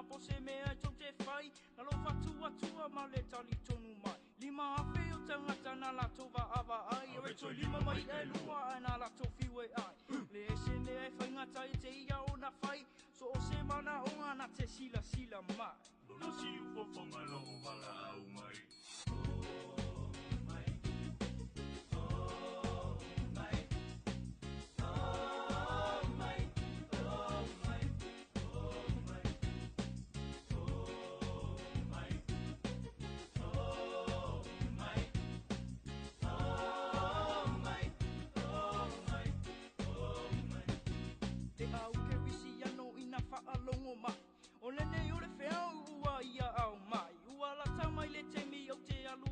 po se mea e tou te fai, na lou faatuatua ma le talitonu mai. 5000 o tagata na latou vaavaai, e toe 5 ma i'a e 2 ae na latou fiu e ai. Leai se mea e faigata ia te ia ona fai, so o se manaoga na te silasila mai. Lona siufofoga lou valaau mai. Te au kerisiano ina faalogo mai, o lenei o le feau ua ia au mai. Ua lata mai le taimi ou te alu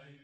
E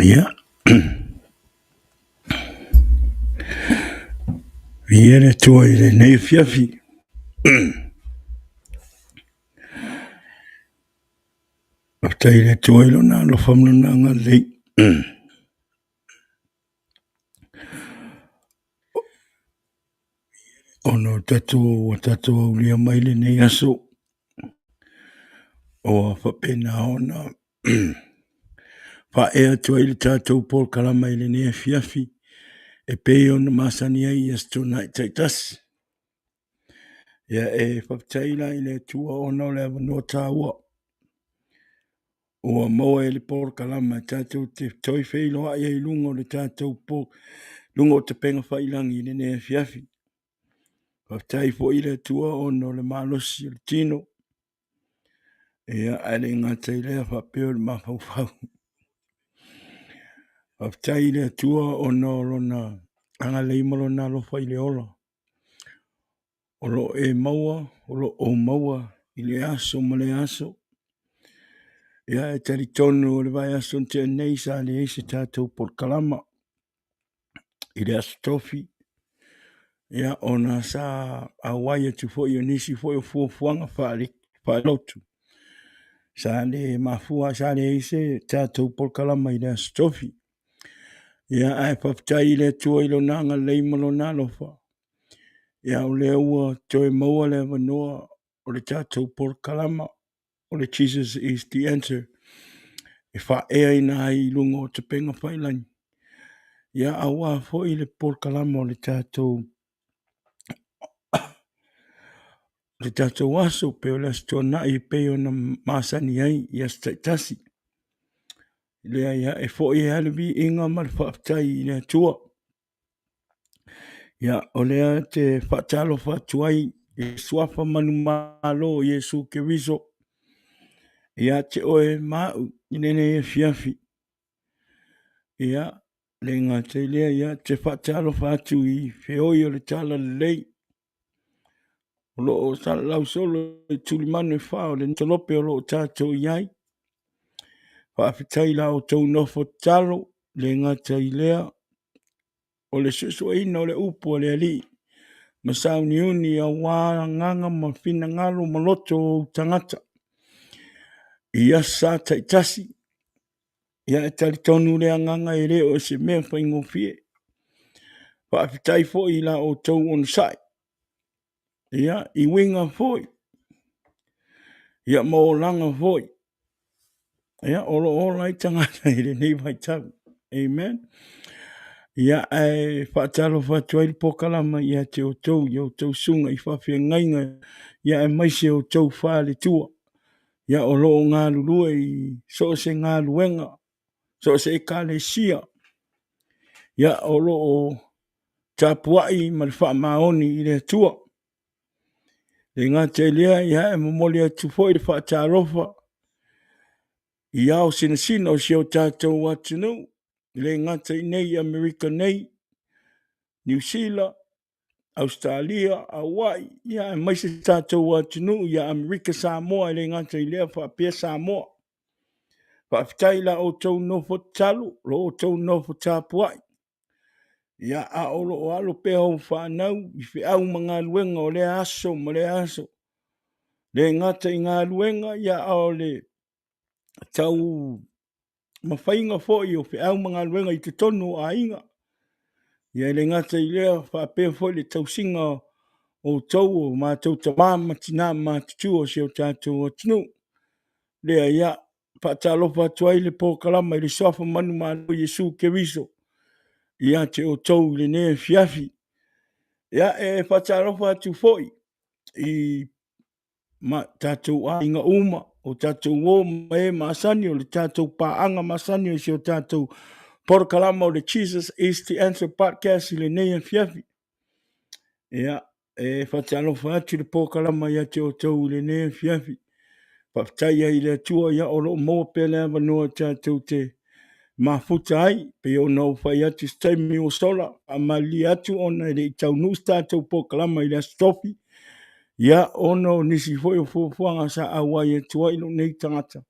Ia, viia le Atua i lenei afiafi. Faafetai i le Atua i Lona alofa ma Lona agalelei ona o tatou ua tatou aulia mai lenei aso ua faapena ona faaea atu ai le tatou polokalama i lenei afiafi e pei ona masani ai i Aso Toonai taitasi. Ia e faafetai la i le Atua ona o le avanoa taua ua maua e le polokalama e tatou te toe feiloai ai i luga o le tatou po, luga o tapega faiilagi i lenei afiafi. Faafetai foi i le Atua ona o le malosi o le tino, ia ae le gata i lea faapea o le mafaufau. Faafetai i le Atua ona o lona agalelei ma lona alofa i le ola. O lo o e maua, o lo o ou maua i lea aso ma lea aso. Ia e talitonu o le vaiaso na tea nei sa leai se tatou polokalama i le Aso Tofi, ia ona sa auai atu foi o nisi foi o fuafuaga faale-lotu sa le mafua, sa leai se tatou polokalama i le Aso Tofi. Ia ae faafetai i le Atua i Lona agalelei ma Lona alofa, ia o lea ua toe maua le avanoa o le tatou polokalama o le Jesus is the Answer e faaeaina ai i luga o tapega failagi, ia aua foi le polokalama o le tatou le tatou aso pei o le Aso Toonai e pei ona masani ai i aso taitasi. Lea ia e foi ai lava le viiga ma le faafetai i le Atua. Ia, o lea te faatalofa atu ai i le suafa manumalo o Iesu Keriso ia te oe ma au i lenei afiafi. Ia, le gata i lea, ia te faatalofa atu i feoi o le Talalelei o lo o salalau solo i tulimanu e fa o le talope o lo o tatou i ai. Faafetai i la outou nofo tatalo, le gata i lea o le suesueina o le upu a le Alii ma sauniuni aua agaga ma finagalo ma loto o ou tagata i aso sa taitasi. Ia e talitonu le agaga e le o se mea faigofie. Faafetai foi i la outou onosai, ia, i uiga foi, ia ma olaga foi. Ia, o lo o ola ai tagata i lenei vaitau. Amen. Ia, ae faatalofa atu ai le polokalama ia te outou, i outou susuga i faafeagaiga, ia aemaise outou faletua, ia o lo o galulue i so o se galuega, so o se ekalesia, ia o lo o tapuai ma le faamaoni i le Atua. E gata i lea, ia e momoli atu foi le faatalofa i ao sinasina o si o tatou atunuu, e le gata i nei i Amerika nei, Niu Sila, Ausetalia, Auai, ia aemaise tatou atunuu ia Amerika Samoa, e le gata i lea faapea Samoa. Faafetai i la outou nofo tatalo, lo outou nofo tapuai. Ia, a o lo o alo pea ou fanau i feau ma galuega o lea aso ma lea aso. Le gata i galuega, ia a o le tau mafaiga foi o feau ma galuega i totonu o aiga. Ia e le gata i lea, faapea foi le tausiga o outou o matou tama ma tina matutua o si o tatou atunuu. Lea, ia, faatalofa atu ai le polokalama i le suafa manumalo o Iesu Keriso ia te outou i lenei afiafi. Ia, e faatalofa atu foi i ma tatou aiga uma, o tatou uo ma e masani, o le tatou paaga masani o si o tatou polokalama o le Jesus is the Answer Podcast i lenei afiafi. Ia, e faatalofa atu le polokalama ia te outou i lenei afiafi. Faafetai ai i le Atua, ia o lo o maua pea le avanoa tatou te mafuta ai, pei ona ou fai atu i se taimi ua sola, faamalilie atu ona e le i taunuu se tatou polokalama i le Aso Tofi, ia ona o nisi foi o fuafuaga sa auai atu ai lou nei tagata.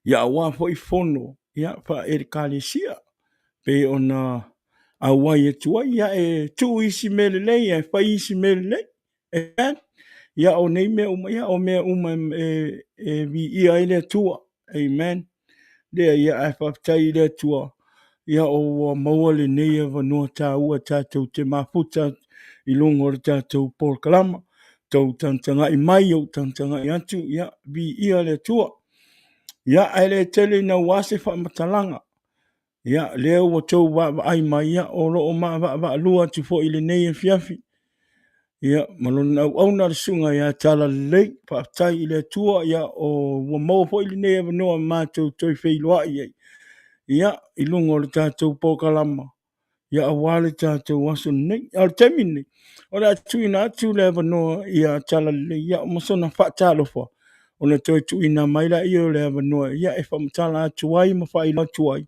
Ia aua foi fono, ia, faa-Ekalesia, pei ona auai atu ai, ia, e tuu isi mea lelei ae fai isi mea lelei. Amen. Ia, o nei mea uma, ia, o mea uma e viia ai le Atua. Amen. Lea, ia, ae faafetai i le Atua, ia, o ua maua lenei avanoa taua tatou te mafuta i luga o le tatou polokalama. Tou tagatagai mai, ou tagatagai atu, ia, viia le Atua. Ia, ae le tele ina ua se faamatalaga. Ia, lea ua tou vaavaai mai, ia, o lo o maavaavaalua atu foi i lenei afiafi. Ia, ma lona auauna le susuga ia Talalelei. Faafetai i le Atua, ia, o ua maua foi lenei avanoa matou toe feiloai ai. Ia, i luga o le tatou polokalama, ia aua le tatou aso lenei. A o le taimi lenei, o le a tuuina atu le avanoa ia Talalelei, ia, ma sona faatalofa, ona toe tuuina mai lea o le avanoa, ia, e faamatala atu ai ma faailoa atu ai,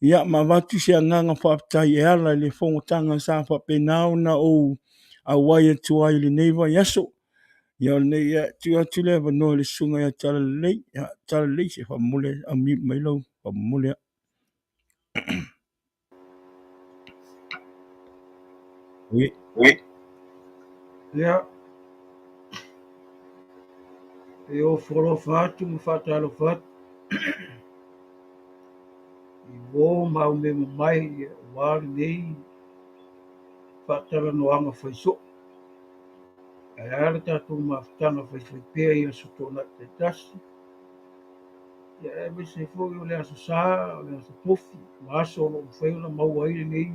ia, ma avatu se agaga faafetai e ala i le fonotaga sa faapena ona ou auai atu ai i lenei vaiaso. Ia, o lenei, ia, tuu atu le avanoa i le susuga ia Talalelei. Ia, Talalelei, se faamomoli, unmute mai lau faamomoli. Oui. Oui. Ia, e ofo alofa atu ma faatalofa atu i uō ma aumema mai aua lenei faatalanoaga fai soo. Ae a le tatou mafutaga faifaipea i Aso Toonai taitasi, ia aemaise foi o le Aso Sa, o le Aso Tofi, ma aso o lo o mafai ona maua ai lenei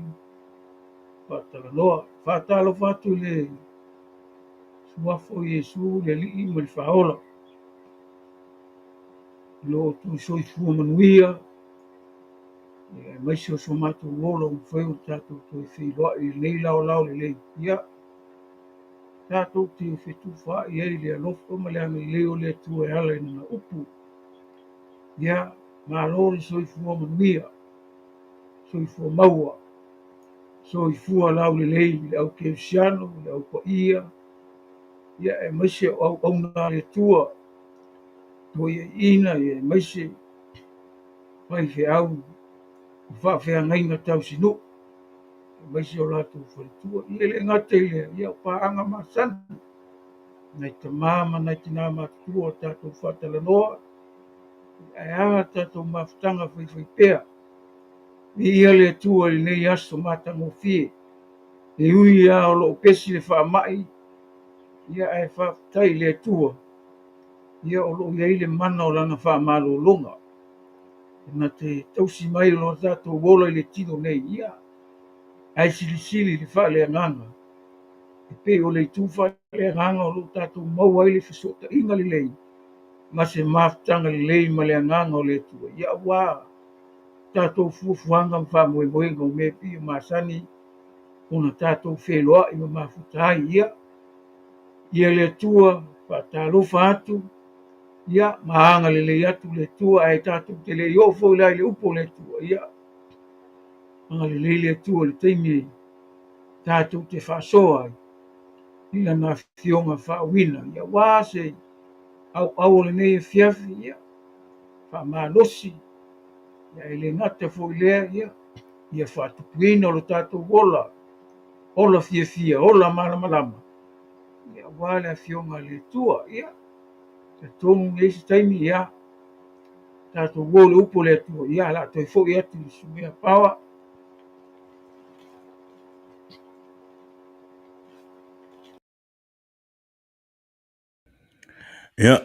faatalanoa. Faatalofa atu i le Suafa o Iesu, le Alii ma le Faaola, o lo o outou soifua manuia, aemaise o so matou ola ua mafai ona tatou toe feiloai i lenei laolao lelei. Ia, tatou te fetufaai ai i le alofa ma le agalelei o le Atua e ala i lana upu. Ia, malo le soifua manuia, soifua maua, soifua laulelei i le au kerisiano, i le au paia, ia aemaise o auauna a le Atua, toeaiina, ia aemaise faifeau ma faafeagaiga tausinuu, aemaise o latou faletua. Ia e le gata i lea, ia o paaga masani, nai tama ma nai tina matutua o tatou faatalanoa, ae a tatou mafutaga faifaipea. Viia le Atua i lenei aso matagofie. E ui lava o lo o pesi le faamai, ia ae faafetai i le Atua, ia o lo o i ai le mana o lana faamalologa e na te tausi mai lo tatou ola i le tino nei, ia ae silisili le faaleagaga e pei o le itu faaleagaga o lo o tatou maua ai le fesootaiga lelei ma se mafutaga lelei ma le agaga o le Atua, ia aua tatou fuafuaga ma faamoemoega o mea e pei e masani ona tatou feloai ma mafuta ai. Ia, ia le Atua faatalofa atu, ia ma agalelei atu le Atua, ae tatou te le i oo foi la i le upu o le Atua. Ia, agalelei le Atua i le taimi tatou te faasoa ai i lana afioga faauuina. Ia, aua se auau o lenei afiafi, ia, faamalosi, ia, e le gata foi lea, ia, ia faatupuina o lo tatou ola, ola fiafia, ola malamalama, ia, aua le afioga a le Atua. Ia, talitonu i ai se taimi, ia, tatou uo le upu o le Atua, ia, o le a toe foi atu i le susuga ia Paoa. Ia,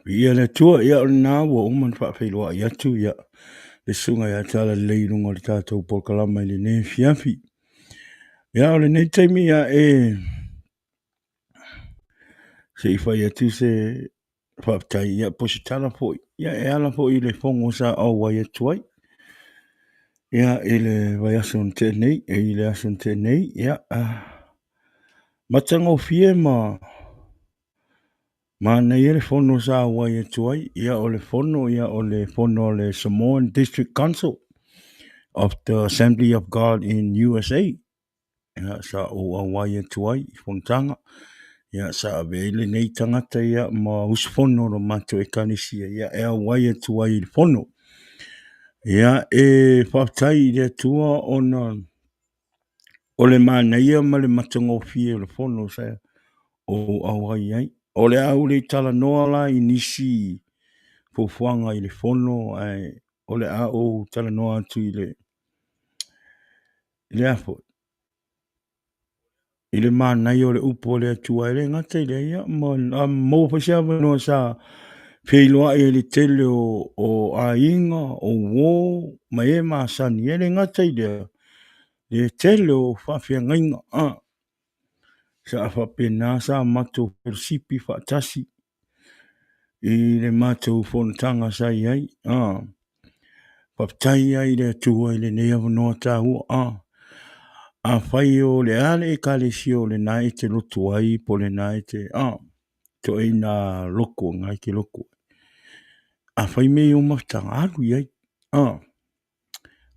viia le Atua, ia o lena ua uma ona faafeiloai atu ia le susuga ia Talalelei i luga o le tatou polokalama i lenei afiafi. Ia o lenei taimi ia e se i fai atu se faafetai ia po o se tala foi ia e ala foi i le fono sa auai atu ai. Ia i le vaiaso na tea nei, i le aso na tea nei, ia matagofie ma manaia le fono sa auai atu ai. Ia o le fono, ia o le fono a le Samoan District Council of the Assembly of God in USA. Ia, sa ou auai atu ai i fonotaga. Ia, sa ave ai lenei tagata ia ma usufono o le matou ekalesia ia e auai atu ai i le fono. Ia, e faafetai i le Atua ona o le manaia ma le matagofie o le fono sa ou auai ai. O le a ou le talanoa la i nisi fuafuaga i le fono, ae o le a ou talanoa atu i le le a foi, i le manaia o le upu a le Atua. E le gata i lea, ia, ma maua foi se avanoa sa feiloai ai i le tele o aiga, o uo ma e masani. E le gata i lea, le tele o faafeagaiga sa faapena sa matou felosipi faatasi i le matou fonotaga sa i ai. Faafetai ai i le Atua i lenei avanoa taua. Afai o le a le Ekalesia o lena e te lotu ai po o lena e te ituaiga lotu o lena e te lotu ai, afai mea ia o mafutaga, alu i ai.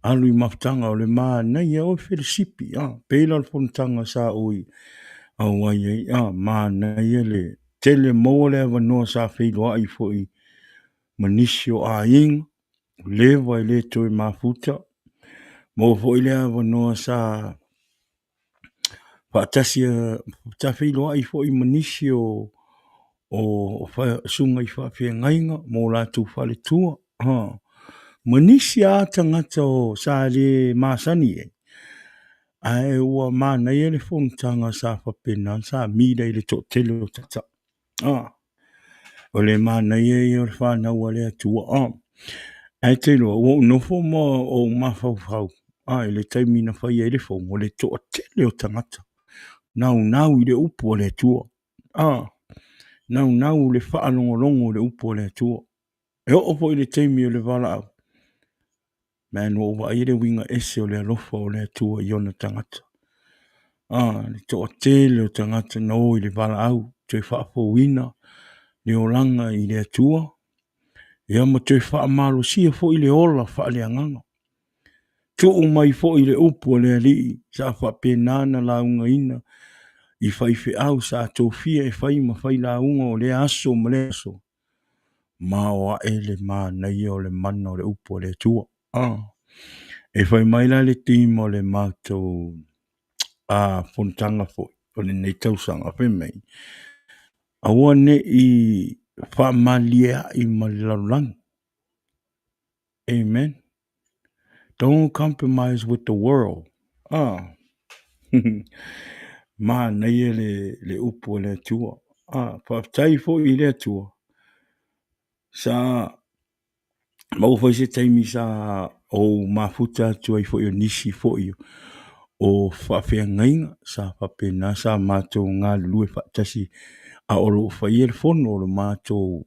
Alu i mafutaga o le manaia o felesipi. Pei la o le fonotaga sa ou auai ai, manaia le tele, maua le avanoa sa feiloai foi ma nisi o aiga leva e le toe mafuta. Maua foi le avanoa sa faatasi, sa feiloai foi ma nisi o susuga i faafeagaiga ma o latou faletua, ma nisi lava tagata sa le masani ai, ae ua manaia le fonotaga sa faapena ona sa meet ai i le toatele o tagata. O le manaia ia o le fanau a le Atua. Ae te iloa, ua ou nofo ma ou mafaufau i le taimi na fai ai le fono, le toatele o tagata naunau i le upu a le Atua. Naunau i le faalogologo i le upu a le Atua. E oo foi i le taimi o le valaau, man, ua ou vaaia le uiga ese o le alofa o le Atua i ona tagata. Le toatele o tagata na o i le valaau, toe faafouina le olaga i le Atua, ia ma toe faamalosia foi le ola faaleagaga. Tuu mai foi le upu a le Alii sa faapena ona laugaina i faifeau sa tofia e fai ma failauga o lea aso ma lea aso, maoae le manaia o le mana o le upu a le Atua. E fai mai la le team o le matou fonotaga foi o lenei tausaga, fai mai, aua ne i faamalieai ma le lalolagi. Amen. Don't compromise with the world. Manaia le upu a le Atua. Faafetai foi i le Atua. Sa maua foi se taimi sa ou mafuta atu ai foi o nisi foi o faafeagaiga sa faapena sa matou galulue faatasi a o lo o faia le fono o le matou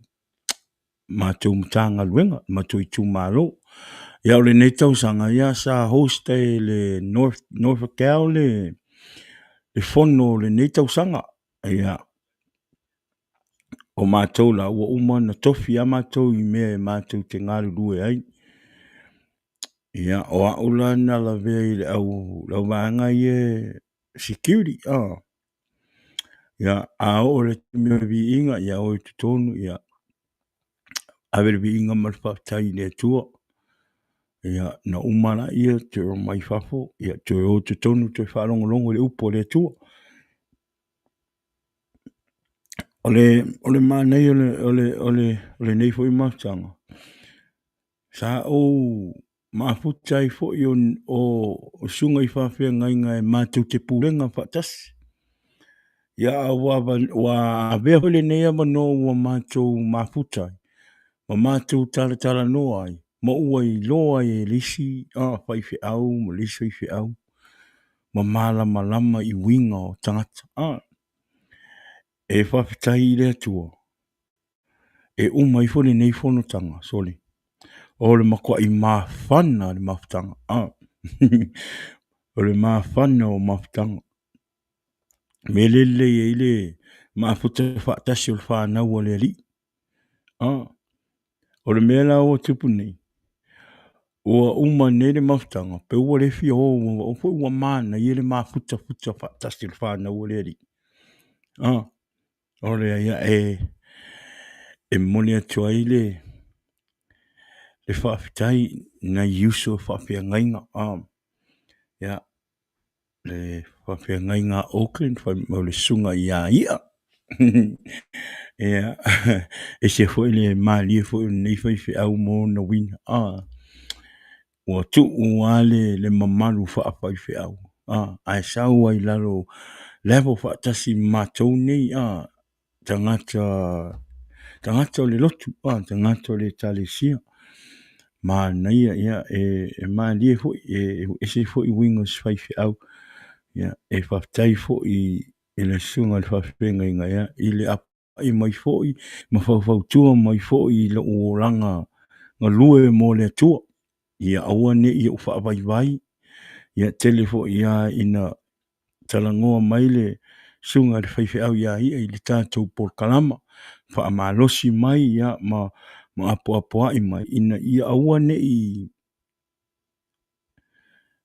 Matagaluega, matou itumalo. Ia o lenei tausaga, ia sa host e le North Cal le fono o lenei tausaga. Ia, o matou la, ua uma ona tofi lava matou i mea e matou te galulue ai. Ia, o au la na lavea i le au vaega ia security. Ia, a oo i le taimi o le viiga, ia o i totonu, ia, ave le viiga ma le faafetai i le Atua. Ia, na uma lea, toe omai i fafo, ia, toe o i totonu, toe faalogologo i le upu a le Atua. O le manaia o lenei foi mafutaga, sa ou mafuta ai foi o susuga i faafeagaiga e matou te pulega faatasi. Ia, a ua avea foi lenei avanoa ua matou mafuta ai, ma matou talatalanoa ai, ma ua iloa ai e le isi faifeau ma le isi faifeau, ma malamalama i uiga o tagata. E faafetai i le Atua, e uma ifo lenei fonotaga, sole, o le matuai mafana le mafutaga. O le mafana o mafutaga. Mea lea e lelei ai le mafuta faatasi o le fanau a le Alii. O le mea la ua tupu nei, ua uma nei le mafutaga, pe ua le fia o, ua foi ua manaia le mafutafuta faatasi o le fanau a le Alii. O le ia e momoli atu ai le le faafetai i nai uso e faafeagaiga, ia, le faafeagaiga a Auckland fai mai o le susuga ia I'a. Ia, ese foi le malie foi o lenei faifeau ma ona uiga, ua tuu lava le mamalu faafaifeau, ae sau ai i lalo level faatasi ma matou nei, tagata tagata o le lotu, tagata o le Ekalesia. Manaia, ia, e malie foi, e ese foi uiga o si faifeau. Ia, e faafetai foi i le susuga i le faafeagaiga, ia, i le apai mai foi ma faufautua mai foi i lou olaga galue mo le Atua. Ia aua ne i ou faavaivai, ia tele foi lava ina talanoa mai le susuga i le faifeau ia ia i le tatou polokalama, faamalosi mai ia ma apoapoai mai ina ia aua ne i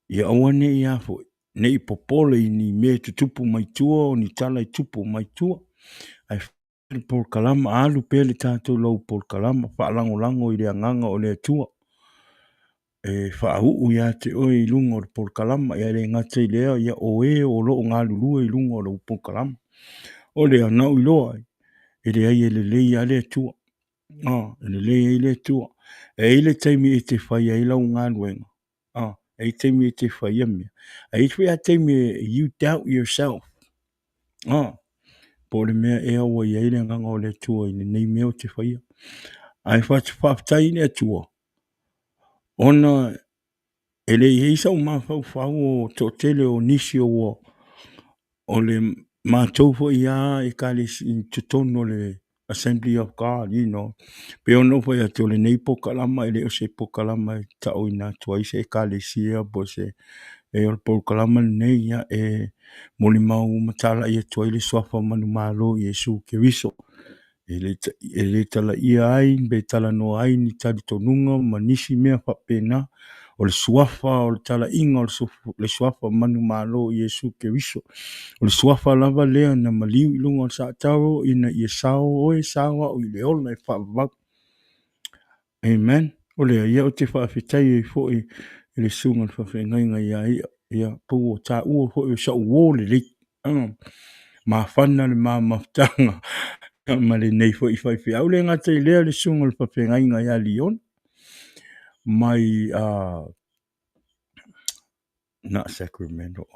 ia aua ne i a foi, ne i popole i ni mea e tutupu mai tua o ni tala e tupu mai tua. Ae le polokalama, alu pea le tatou lau polokalama, faalagolago i le agaga o le Atua e faauu ia te oe i luga o le polokalama. Ia e le gata i lea, ia o e o lo o galulue i luga o lau polokalama. O lea na ou iloa ai, e leai e lelei lava le Atua. E lelei ai le Atua. E i ai le taimi e te fai ai lau galuega, e i ai taimi e te faia mea, ae i ai foi lava taimi e you doubt yourself. Po o le mea ea ua i ai le agaga o le Atua i lenei mea ou te faia. Ae faafetai i le Atua, ona e le i i ai sou mafaufau o toatele o nisi o ua o le matou foi lava Ekalesia i totonu o le Assembly of God, you know. Pei ona ou fai atu, o lenei polokalama e le o se polokalama e tauina atu ai se Ekalesia po o se... E o le polokalama lenei, ia, e molimau matalai atu ai le suafa manumalo o Iesu Keriso. E le talaia ai pe talanoa ai ni talitonuga ma nisi mea faapena. O le suafa o le talaiga o le suafa manumalo o Iesu Keriso. O le suafa lava lea na maliu i luga o le saataro ina ia sao oe sao au i le ola e faavavau. Amen. O lea, ia ou te faafetai ai foi i le susuga i le faafeagaiga ia ia, ia po ua taua foi o sau uo lelei. Mafana le ma mafutaga ma lenei foi faifeau. E le gata i lea le susuga i le faafeagaiga ia Leona mai not Sacramento,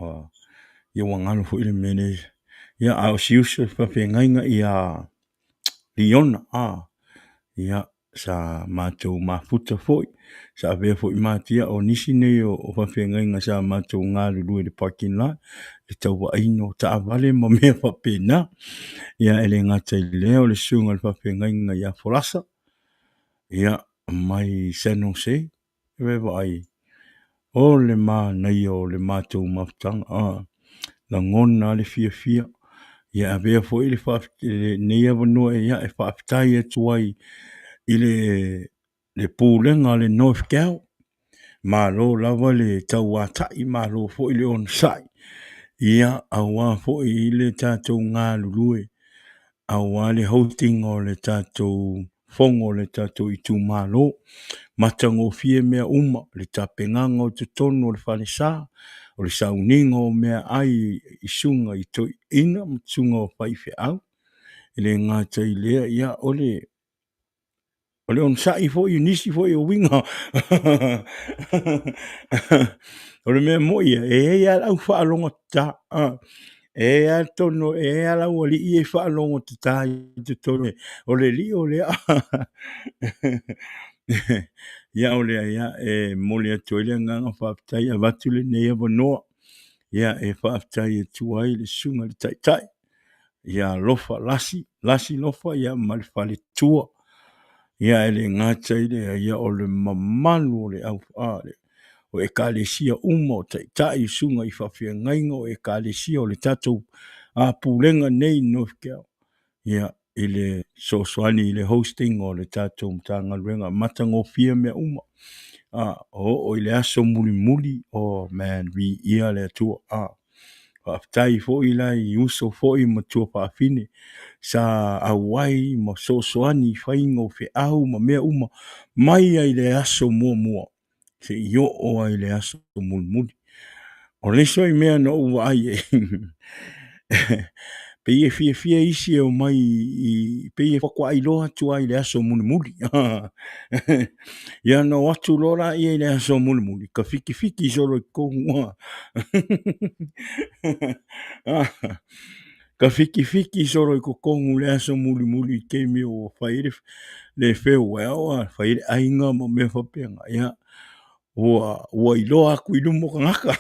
ia ua galo foi le mea lea. Ia, a o si uso i le faafeagaiga ia Leona, ia, sa matou mafuta foi, sa avea foi matou, o nisi nei o faafeagaiga sa matou galulue i le parking lot, le tauvaaiga o taavale ma mea faapena. Ia, e le gata i lea o le susuga i le faafeagaiga ia Folasa, ia, mai San Jose, e vaai, o le manaia o le matou mafutaga, lagona lava le fiafia. Ia avea foi le lenei avanoa ia e faafetai atu ai i le pulega a le North Gal. Malo lava le tauatai, malo foi le onosai, ia aua foi le tatou galulue, aua le hosting o le tatou fono o le tatou itumalo. Matagofie mea uma, le tapenaga o totonu o le falesa, o le sauniga o meaai i susuga i toeaiina ma susuga o faifeau. E le gata i lea, ia o le onosai foi i nisi foi o uiga. O le mea moni ia, e i ai lava le au faalogotata, e i ai lava tonu, e i ai lava le aualii ia e faalogotata i totonu, o le lio lea. Ia o lea, ia, e momoli atu ai le agaga faafetai, avatu lenei avanoa, ia, e faafetai atu ai i le susuga i le Taitai ia Lofa Lasi, Lasi Lofa, ia, ma le faletua. Ia, e le gata i lea, ia, o le mamalu o le au, o Ekalesia uma, o taitai, o susuga i faafeagaiga, o Ekalesia o le tatou pulega nei i North Gal, ia, i le fesoasoani i le hosting o le tatou Matagaluega, matagofie mea uma. O oo i le aso mulimuli, oh man, viia le Atua. Faafetai foi la i uso foi ma tuafaafine sa auai ma fesoasoani i faiga o feau ma mea uma mai ai le aso muamua seia oo ai i le aso mulimuli. O le isi foi mea na ou vaai ai, pei e fiafia isi e omai i, pei e faatoa iloa atu lava i le aso mulimuli. Ia ona o atu loa lea i le aso mulimuli, ta fitifiti solo i totonu. Ka fitifiti solo i totonu i le aso mulimuli i le taimi ua fai ai le farewell, fai ai le aiga ma mea faapena. Ia, ua iloa atu i luma o tagata.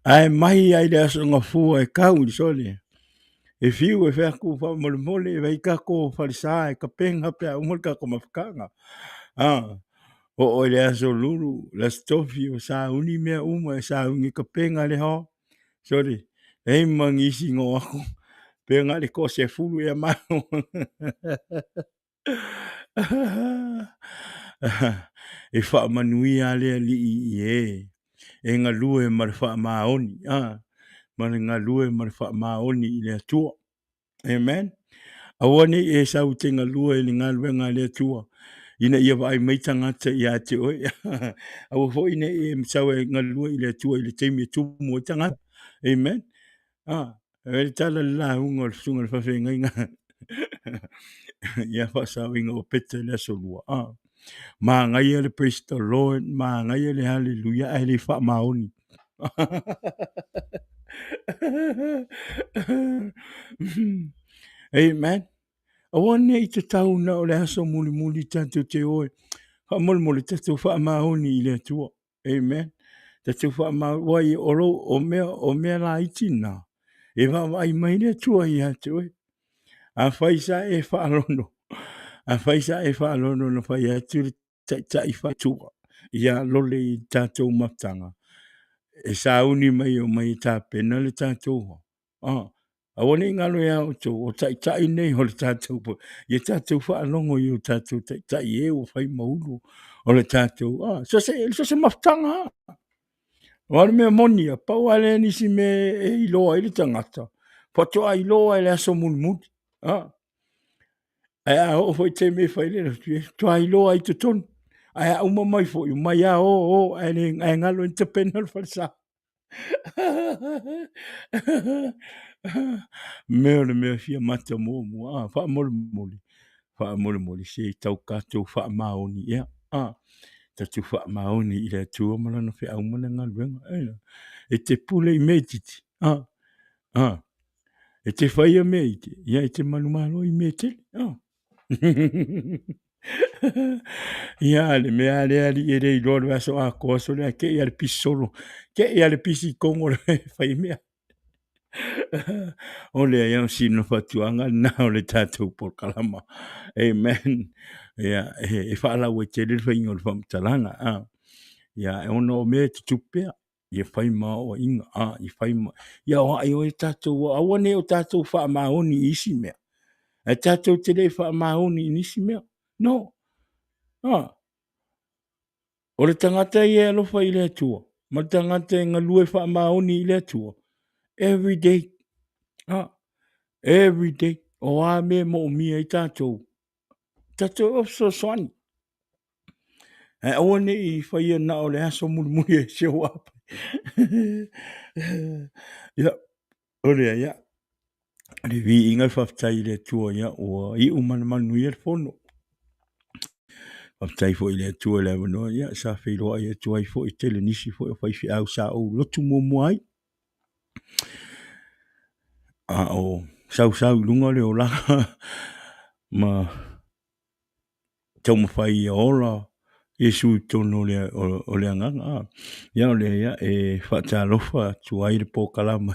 Ae mai lava i le Aso Gafua e tau i le sole, e fiu e fai atu faamolemole, vaai tatou falesa e tapena pe a uma le tatou mafutaga. Oo i le Aso Lulu, le Aso Tofi o sauni mea uma e sauni e tapena le hoa. Sole, leai ma nisi na o atu, pe na o le toasefulu ea matou. E faamanuia le Alii i e e galue ma le faamaoni, ma le galue ma le faamaoni i le Atua. Amen. Aua ne i e sau e te galue i le galuega a le Atua ina ia vaai mai tagata ia te oe. Aua foi ne i e sau e galue i le Atua i le taimi e tumu ai tagata. Amen. Ah, e le tala le lauga o le susuga i le faafeagaiga ia faasaoina o Peta i le aso lua. Ah, manaia le praise the Lord, manaia le hallelujah, ae le faamaoni. Amen. Aua ne i tatau na o le aso mulimuli tatou te o e faamolemole tatou faamaoni i le Atua. Amen. Tatou faamaoni, wai o, lo, o, mea, o mea laiti na, e vaavaai mai le Atua ia te oe. Afai sa e faalono, afai sa e faalono na fai atu le taitai faatua ia lole i tatou mafutaga, e sauni mai o mai e tapena le tatou ah, aua ne i galo ia outou, o taitai nei o le tatou, ia tatou faalogo i o tatou taitai e ua fai ma ulu o le tatou, ah, so se, so se mafutaga ah. O le mea moni ia, pau lava lea nisi mea e iloa ai le tagata, faatoa iloa i le aso mulimuli. Ah. Ae a oo foi taimi e fai le faatoa iloa ai i totonu. Ae a uma mai foi, omai lava o, o, ae le ae galo i tapena le falesa. Mea o le mea fia mata muamua, ah, faamolemole, faamolemole se i tau tatou faamaoni ea. Ah, tatou faamaoni i le Atua ma lana feau ma lana galuega. Eh, e te pule i mea itiiti. Ah, ah, e te faia mea iti, ia e te manumalo i mea tele. Ah. Ia, le mea lea alii e le iloa le aso atoa sole a kei a le pisi solo. Kei a le pisi i tonu o le fai mea. O lea ia o sina fautuaga lena o le tatou polokalama. Amen. Ia, e faalauaitele le faiga o le faamatalaga. Ah. Ia, ona o mea e tutupu pea. Ia fai ma aoaiga. Ah, ia fai ma... Ia aoai oe tatou, aua ne i o tatou faamaoni i isi mea. Ae tatou te le faamaoni i nisi mea. No. Ah. O le tagata ia e alofa i le Atua, ma le tagata e galue faamaoni i le Atua, every day. Ah, every day. O a mea e moomia ai tatou, tatou e fesoasoani. Ae aua ne i faia na o le aso mulimuli e show up. Ia, o lea, ia, le viiga le faafetai i le Atua, ia, ua iu ma le manuia le fono. Faafetai foi i le Atua i le avanoa, ia, sa feiloai atu ai foi tele nisi foi o faifeau sa ou lotu muamua ai. A o sausau i luga o le olaga ma taumafai ia ola Iesu i totonu o le, o le agaga. A. Ia o lea ia e faatalofa atu ai le polokalama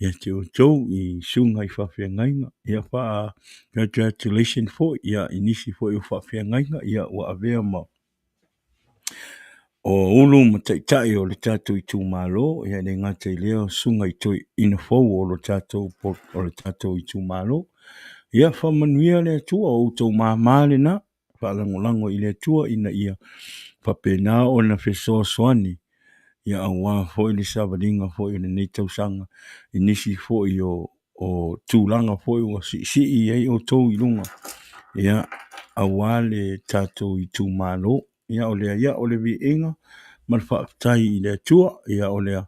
ia te outou i susuga i faafeagaiga. Ia faa congratulation foi ia i nisi foi o faafeagaiga ia ua avea ma o ulu ma taitai o le tatou itumalo, ia e le gata i lea o susuga i toeaina fou o le tatou o le tatou itumalo. Ia faamanuia le Atua, o outou mama lena, faalagolago i le Atua ina ia faapena ona fesoasoani. Ia aua foi le savaliga foi o lenei tausaga i nisi foi o tulaga foi ua siisii ai outou i luga, ia aua le tatou itumalo. Ia o lea, ia o le viiga ma le faafetai i le Atua. Ia o lea,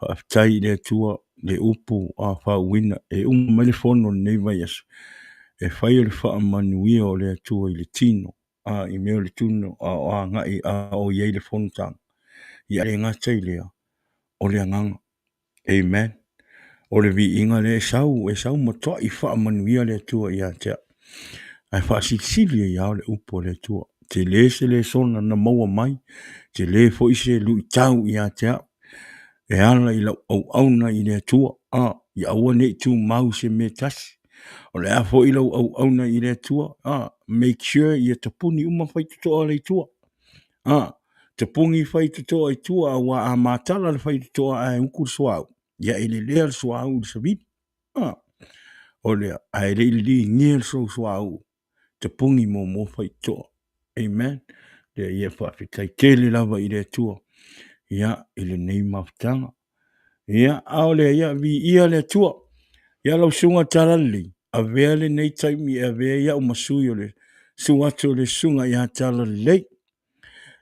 faafetai i le Atua le upu a faauuina e uma mai le fono lenei vaiaso, e fai o le faamanuia o le Atua i le tino, a i mea o le tino a o agai a o i ai le fonotaga. Ia le gata i lea, o le agaga. Amen. O le viiga lea e sau, e sau matuai faamanuia le Atua ia te au. Ae faasilisili ai lava o le upu a le Atua. Tele se lesona na maua mai, tele foi se luitau ia te au, e ala i lau auauna i le Atua. A, ia aua ne i tumau i se mea e tasi. O le a foi lau auauna i le Atua, a, make sure ia tapuni uma faitotoa o le Atua. A, tapuni faitotoa i tua, aua a matala le faitotoa ae utu le suauu, ia e lelea le suauu i le savili. A, o lea, ae le i liligia le sou suauu, tapuni muamua faitotoa. Amen. Lea ia faafetai tele lava i le Atua, ia, i lenei mafutaga. Ia, a o lea, ia, viia le Atua. Ia, lau susuga Talalelei, avea lenei taimi e avea ai au ma sui o le susu atu o le susuga ia Talalelei.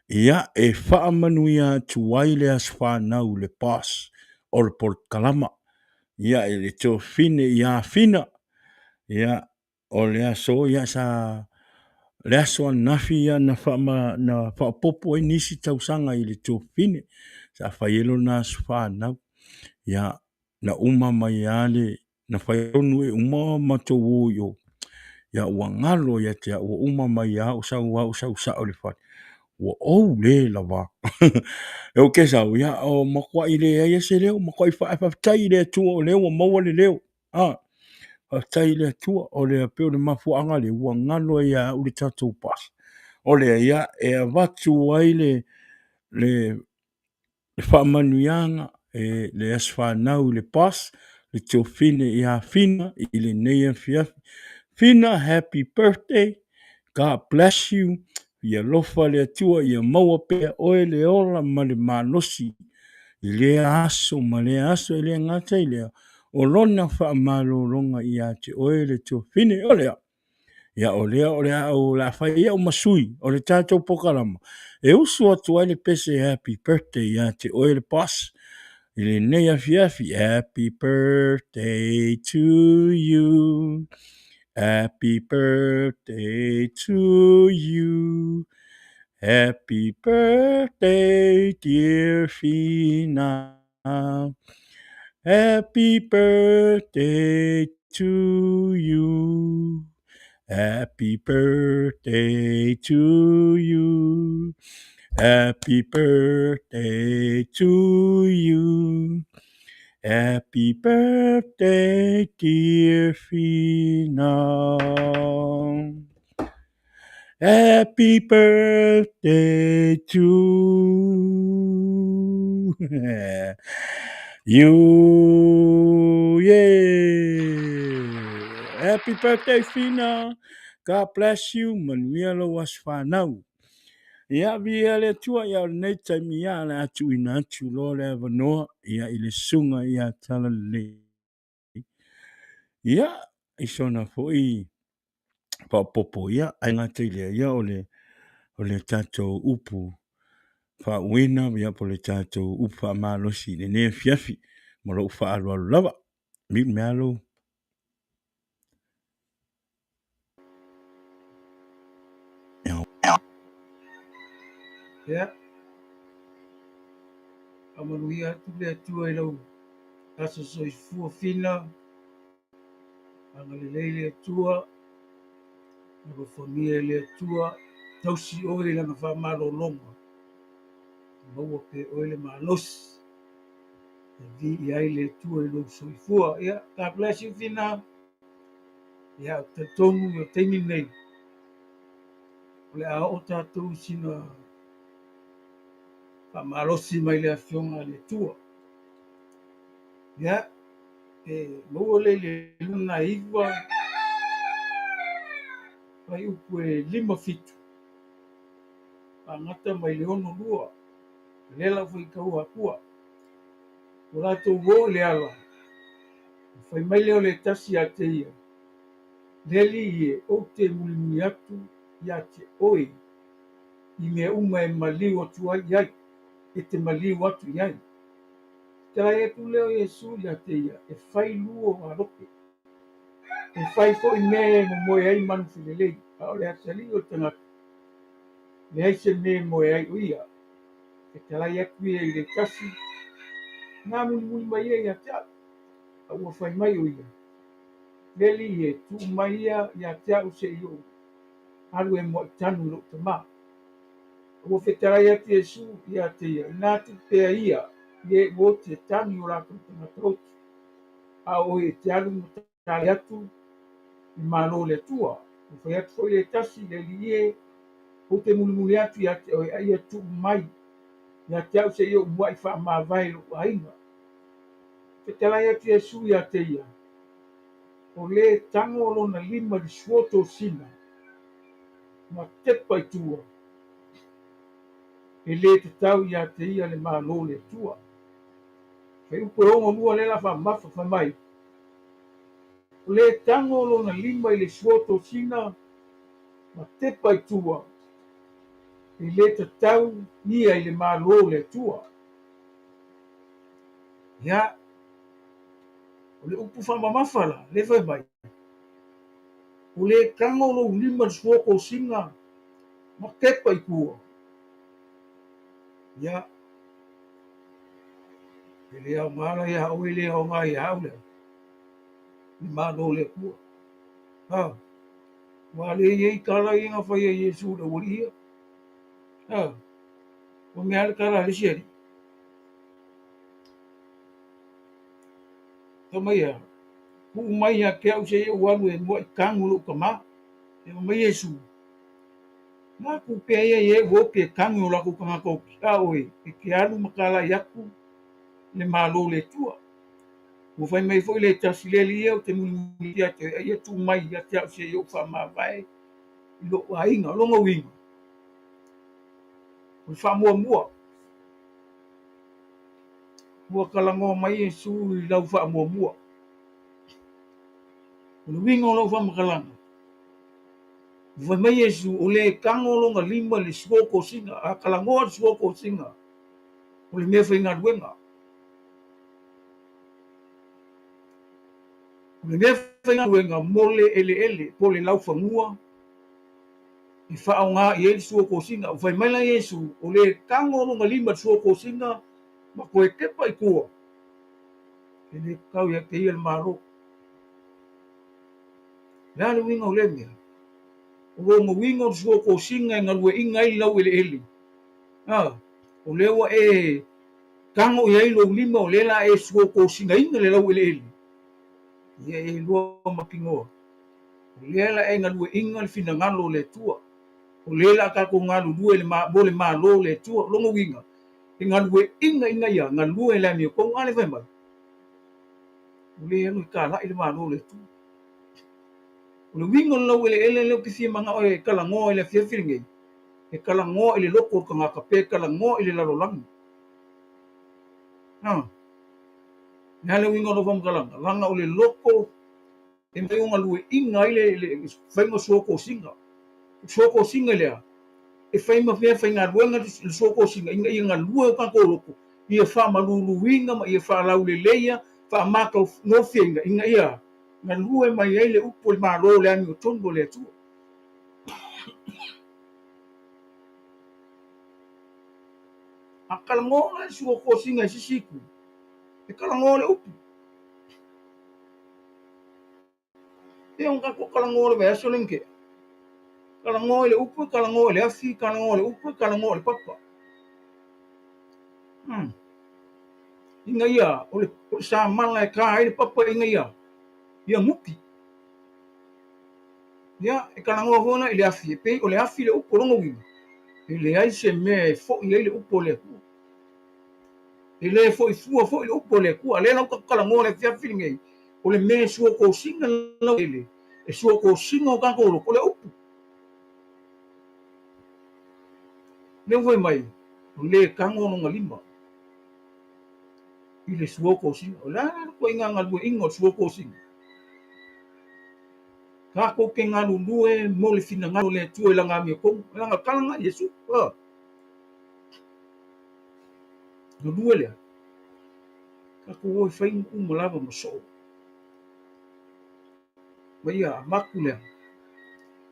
Ia, e faamanuia atu ai le aso fanau i le boss o le polokalama. Ia, i le tuafafine ia Fina. Ia, o le aso, ia, sa le aso ananafi ia na faama, na faaopoopo ai nisi tausaga i le tuafafine sa fai ai lona aso fanau. Ia, na uma mai lava le, na fai tonu e uma matou o i o, ia ua galo ia te au, ua uma mai lava ou sau lava ou sau sao i le fale, ua ou le lava. Ou te sau, ia o matuai leai lava se leo, matuai faafetai i le Atua o lea ua maua le leo. Ah, faafetai i le Atua, o lea pei o le mafuaaga lea ua galo ai ia au le tatou boss. O lea ia e avatu ai le faamanuiaga e le aso fanau i le boss, le tuafafine ia Fina i lenei afiafi. Fina, happy birthday, God bless you. Ia alofa le Atua ia maua pea oe le ola ma le malosi i lea aso ma lea aso, e le gata i lea, o lona faamalologa ia te oe le tuafafine. O lea, ia o lea o le a o le a fai au ma sui o le tatou polokalama e usu atu ai le pese happy birthday ia te oe le boss i lenei afiafi. Happy birthday to you. Happy birthday to you. Happy birthday, dear Fina. Happy birthday to you. Happy birthday to you. Happy birthday to you. Happy birthday, dear Fina. Happy birthday to you. Yeah. Happy birthday, Fina. God bless you. Manuia lou aso fanau. Ia, viia le Atua, ia o lenei taimi ia, o le a tuuina atu loa le avanoa ia i le susuga ia Talalelei. Ia, i sona foi faaopoopo ia, ae gata i lea, ia o le, o le tatou upu faauuina, ia po o le tatou upu faamalosi i lenei afiafi ma lou faaaloalo lava. Mute mea lou. Ia, faamanuia atu le Atua i lau aso soifua fina, agalelei le Atua, alofagia e le Atua, tausi oe i lana faamalologa, maua pea oe le malosi e viia ai le Atua i lou soifua. Ia, God bless you Fina. Ia, ou te talitonu i le taimi lenei, o le a oo tatou i sina faamalosi mai le Afioga a le Atua. Ia, e maua lea i le 29 fuaiupu e 57, faagata mai le 62. Lea la ua faitau akua. Ua latou o i le ala, ona fai mai lea o le tasi ia te ia, Le Alii e, ou te mulimuli atu ia te oe i mea uma e maliu atu ai i ai, e te maliu atu i ai. Fetalai atu lea o Iesu ia te ia, E fai lua alope, e fai foi mea e momoe ai manu felelei, a o le atalii o le tagata, leai se mea e moe ai o ia. Fetalai atu ia i le tasi, Na mulimuli mai ia ia te au, a ua fai mai o ia, Le Alii e, tuu mai ia ia te au se i ou alu e muai tanu i lou tama. A ua fetalai atu Iesu ia te ia, Inā tuu pea ia i e ua oti e tanu i o latou tagata oti, a o oe e te alu ma talai atu i Malo o le Atua. Ua fai atu foi le tasi, Le Alii e, ou te mulimuli atu ia te oe, a ia tuu mai ia te au se i ou muai faamavae i lou aiga. Fetalai atu Iesu ia te ia, O le tago lona lima i le suo tosina ma tepa i tua, e le tatau ia te ia le Malo o le Atua. Fuaiupu e 62 lea la faamamafa fai mai, O le tago lona lima i le suo tosina ma tepa i tua, e le tatau ia i le Malo o le Atua. Ia, o le upu faamamafa la, le fai mai, O le tago lou lima i le suo tosina ma tepa i tua. Ia, e le aoga la ia oe, e le aoga ia au lea, le Malo o le Atua. Ha, ua le i ai tala ia na fai e Iesu i le aualii ia. Ha, ua mea le tala a le isi alii. Fai mai ia, tuu mai ia te au se i ou alu e muai tanu i lou tama. E fai mai Iesu, Na tuu pea ia i e ua oti e tanu i o latou tagata oti, a oe e te alu ma talai atu le Malo o le Atua. Ua fai mai foi le tasi, Le Alii e, ou te mulimuli ia te oe, a ia tuu mai ia te au se i ou faamavae i lou aiga. O lona uiga, o le faamuamua. Ua talanoa mai Iesu i lau faamuamua. O le uiga o lau faamatalaga, ua fai mai Iesu, o le tago lona lima i le suo tosina, a talanoa le suo tosina, o le mea faigaluega. O le mea faigaluega mo le eleele po o le laufanua e faaaoga i ai le sua tosina. Ua fai mai la Iesu, o le tago lona lima i le sua tosina ma toe tepa i tua, e le tatau ia te ia le Malo. O le a le uiga o lea mea? O lona uiga o le sua tosina e galueaiina ai le laueleele, a, o lea ua e tago i ai lou lima, o lea o le a e sua tosinaina le laueleele, ia e iloa mautinoa. O lea la e galueaiina le finagalo o le Atua. O lea la a tatou galulue mo le Malo o le Atua. O lona uiga, e galueaiina ina ia galue le amiotonu. A lea fai mai, o lea e alu e talai le Malo o le Atua. O le uiga o le laueleele lea ou te fia manao e talanoa i le afiafi lenei, e talanoa i le loto o le tagata pe talanoa i le lalolagi. A, o le a le uiga o lau faamatalaga? Leaga o le loto e mafai ona galueaiina ai le faiga o sua tosina. O sua tosina lea, e fai ma mea faigaluega le sua tosina ina ia galue o tatou loto, ia faamaluluina ma ia faalauleleia, faamatagofieina ina ia galue mai ai le upu o le Malo o le amiotonu a le Atua. A talanoa la le sua tosina i se isi itu, e talanoa le upu. E ona tatou talanoa i le vaiaso lea na tea. Talanoa i le upu, talanoa i le afi, talanoa i le upu, talanoa i le papa. Ina ia, o le samala e ta ai le papa ina ia, ia muki. Ia, e talanoa foi la i le afi, e pei o le afi le upu o lona uiga, e leai se mea e foi ai le upu a le Atua. E le foi fua foi le upu a le Atua. A lea la ua tatou talanoa i le afiafi lenei, o le mea e suatosina laueleele, e suatosina o tatou loto, o le upu. Lea ua fai mai, O le tago lona lima i le sua o tosina. O le a la le ituaiga galueaiina o le sua o tosina? Tatou te galulue mo le finagalo o le Atua i lana amiotonu. O lana tala lena a Iesu. Galue lea. Tatou o e fai uma lava ma soo. Ma ia avatu le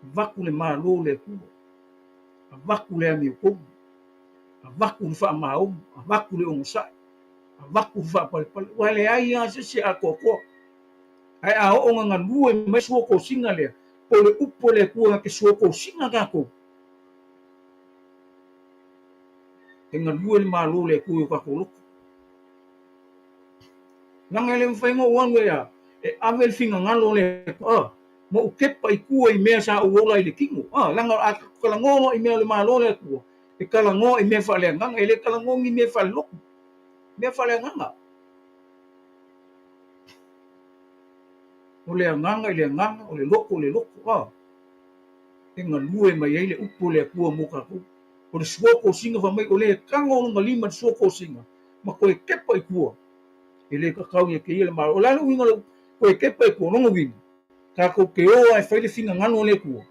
avatu le malo o le Atua. Avatu le amiotonu. Avatu le faamaoni. Avatu le onosai. Avatu le faapalepale. Ua leai lava se isi e atoatoa. Ae a oo ina galue mai sua tosina lea, po o le upu a le Atua na te sua tosina tatou, e galue le Malo o le Atua i o tatou loto. Leaga e le mafai ona ou alu e a, e ave le finagalo o le Atua, ma ou kepa i tua i mea sa ou ola ai i le tino. A, leaga a talanoa loa i mea o le Malo o le Atua, e talanoa i mea faaleagaga, e le talanoa ni mea faalelotu, mea faaleagaga. O le agaga i le agaga, o le loto i le loto, a, e galue mai ai le upu a le Atua mo tatou. O le sua tosiga fai mai, o le tago o lona lima i le sua tosiga, ma toe kepa i tua, e le tatau ia te ia le Malo. O le a le uiga o le toe kepa i tua? O lona uiga, tatou te o lava e fai le finagalo o le Atua,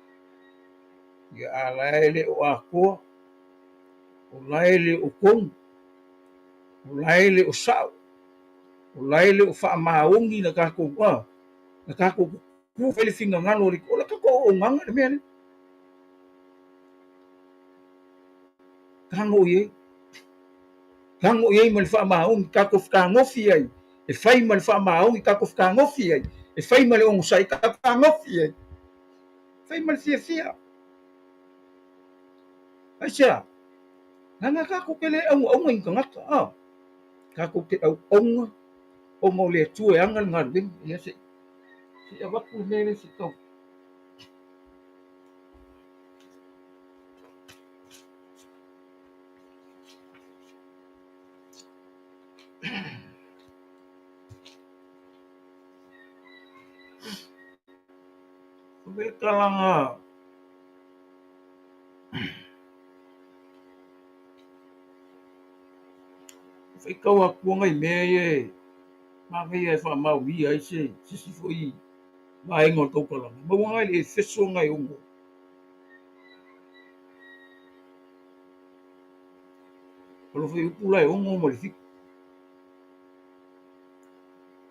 ia a la e le o atoa, o la e le o tonu, o la e le o sao, O la e le o faamaoni le tatou a, na tatou tutu fai le finagalo o le, o le tatou auaunaga le mea lea. Tago i ai. Tago i ai ma le faamaoni, tatou fetagofi ai, e fai ma le faamaoni, tatou fetagofi ai, e fai ma le onosai, tatou fetagofi ai, fai ma le fiafia. Aisea? Leaga tatou te le augaauga i ni tagata, a. Tatou te auauna ona o le Atua e ana le galuega. Ia se i avatu le mea lea se i tau. O le talaga Faitau atu nai mea ia e manaia e faamaonia ai se isi foi vaega o le tautalaga. Maua nai le Efeso nai ono. O le fuaiupu la e 6 ma le 7.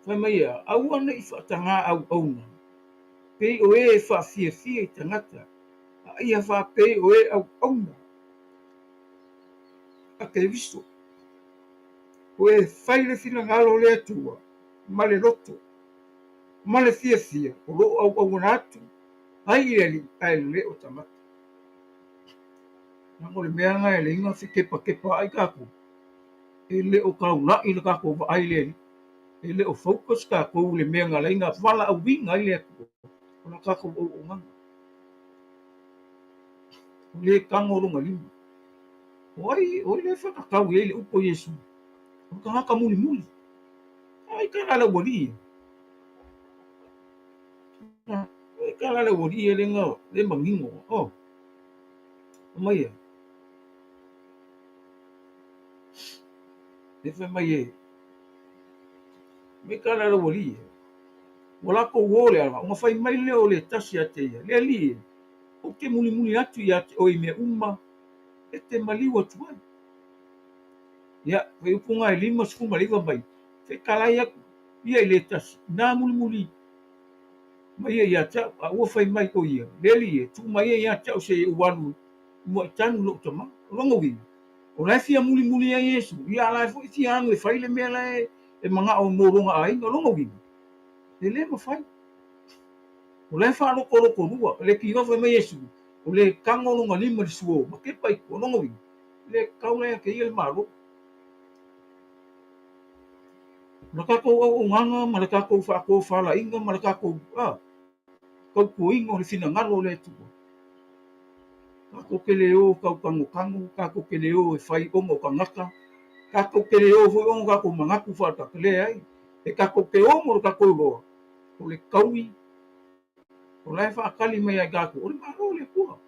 Fai mai ia, aua ne i faatagā auauna, pei o e e faafiafia i tagata, a ia faapei o e auauna. A Keriso, o e fai le finagalo o le Atua ma le loto ma le fiafia o lo o auauana atu ai i le Alii ae le o tagata. Leaga o le mea lena e leai ona fekepakepa ai tatou, e le o taulai le tatou vaai i le Alii, e le o focus tatou i le mea na ala ai ona valaauina ai le Atua o la tatou auaunaga. O le tago lona lima. O ai, o ai lea e whakatau i ai le upu a Iesu? O le tagata mulimuli. Ai ka la le aualii ia. Ai ka la le aualii ia le nga, le manino. Oh. Mai ia. E fai mai e. Mai ka la le aualii ia. Ua latou o le ala, ona fai mai lea o le tasi ia te ia, Le Alii e, ou te mulimuli atu ia te oe i mea uma e te maliu atu ai. Ia, fuaiupu lena e 59 mai, fetalai atu ia i le tasi, inā mulimuli mai ia ia te au, a ua fai mai o ia, Le Alii e, tuu mai ia ia te au seia ou alu i muaitanu lou tama. O lona uiga, o la e fia mulimuli ai Iesu, ia a la e foi fia alu e fai le mea la e manao mo lona aiga. O lona uiga, e le mafai. O la e faalotolotolua, le kiloa fai mai Iesu, o le tago lona lima i le suo ma kepa i tua. O lona uiga, e le tatau la ia te ia le Malo. O le tatou auaunaga ma le tatou faatofalaiga ma le tatou tautuaina o le finagalo o le Atua, tatou te le o tautanotano, tatou te le o e fai ona o tagata, tatou te le o foi ona o tatou manatu faatata. Leai, e tatou te o mo le tatou iloa, o le taui o la e faatali mai ia i tatou, o le Malo o le Atua.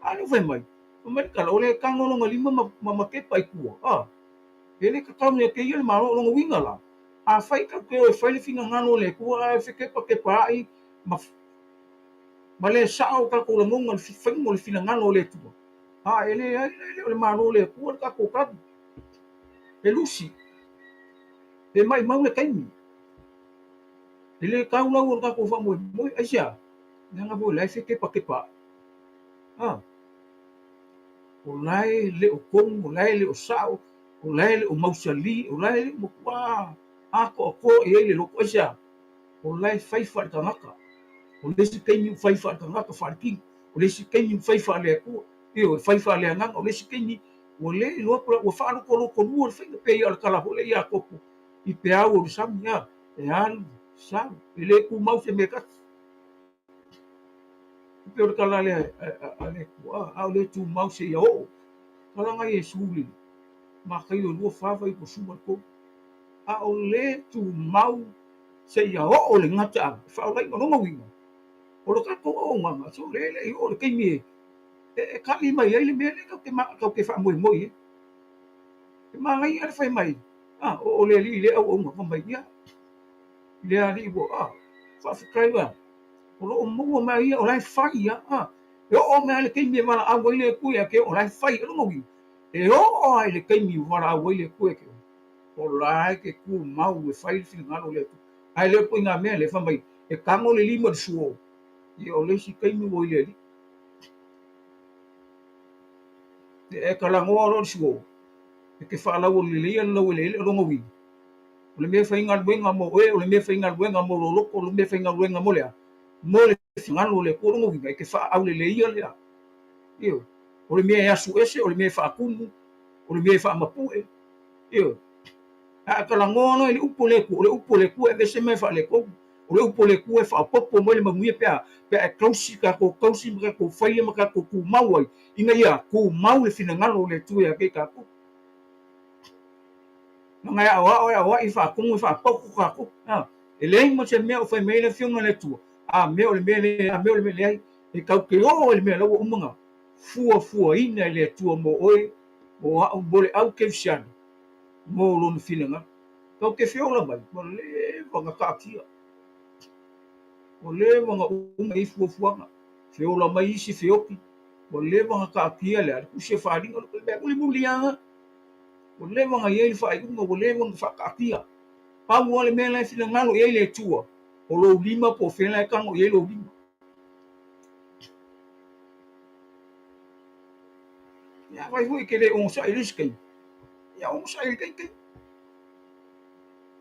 A lea ua fai mai, Fai mai le tala, o le tago lona lima ma, ma, ma kepa i tua. A, e le tatau nei kēia le Malo. O lona uiga la, afai tatou te o e fai le finagalo o le Atua ae fekepakepaai ma, ma le sao o tatou lagona i le faiga o le finagalo o le Atua, a e leai la, e le o le Malo o le Atua le tatou tali. E lusi, e maimau le taimi. E le tau lau o le tatou faamoemoe. Aisea? Leaga foi o la e fekepakepaai. A, o la e le o tonu, o la e le o sao, o la e le o mausali, o la e le o matua atoatoa i ai le loto. Aisea? O la e fai faale-tagata. O le isi taimi ua fai faale-tagata, faale-tino. O le isi taimi ua fai faale-Atua, ioe, fai faale-agaga. O le isi taimi ua le iloa po ua faalotolotolua le faiga, pei o le tala foi lea i Iakopo i peau o le sami, a, e alu, sau, e le tumau se mea e tasi. E pei o le tala lea a le Atua, a o le tumau seia oo. Talaga Iesu i le Mataio 2, 4, fuaiupu 13. A o le tumau seia oo le gataaga, e faaolaina. O lona uiga, o le tatou auaunaga, so le le i oo le taimi e e tali mai ai le mea lea tatou te faamoemoe i ai. E manaia le fai mai, a, oo le alii i lea auauna, fai mai, ia, i le alii ua, a, faafetai ua, o lo o maua mai ia, o la e fai lava, a, e oo mai lava i le taimi e valaau ai le Atua ia te oe, o la e fai. O lona uiga, e oo lava i le taimi ua valaau ai le Atua ia te oe, o la e te tumau e fai le finagalo o le Atua. Ae le o le ituaiga mea lea fai mai e tago le lima i le suo, ia o le isi taimi ua i le alii. E talanoa loa le suo, e te faalaualeleia le laueleele, o lona uiga, o le mea faigaluega mo oe, o le mea faigaluega mo lou loto, o le mea faigaluega mo le a? Mo le finagalo o le Atua. O lona uiga, e te faaauleleia le a? Ioe. O le mea e asu ese, o le mea e faatumu, o le mea e faamapue. Ioe. A e talanoa loa i le upu a le Atua, o le upu a le Atua e aveese ma e faaletonu. O le upu a le Atua e faaopoopo mai le manuia pe a pe a e tausi, tatou tausi ma tatou faia ma tatou tumau ai, ina ia tumau le finagalo o le Atua ia te i tatou. Leaga e aoao, e aoai, e faatonu, e faapoto tatou. A, e leai ma se mea o fai mai ai le Afioga i le Atua, a mea o le mea lea, a mea o le mea leai. E tatou te o i le mea la ua uma ona fuafuaina e le Atua mo oe, mo a'u, mo le au kerisiano, mo lona finagalo. Tatou te feola mai, ua leva ona taatia, ua leva ona uma i fuafuaga, feola mai isi feoti, ua leva ona taatia le a le tusi o faaaliga, o le mea mulimuli lava, ua leva ona i ai le faaiuga, ua leva ona faataatia. Pau lava le mea la e finagalo i ai le Atua, o lou lima po o fea la e tago i ai lou lima. Ia afai foi e te le onosai i le isi taimi, ia onosai i le taimi taimi.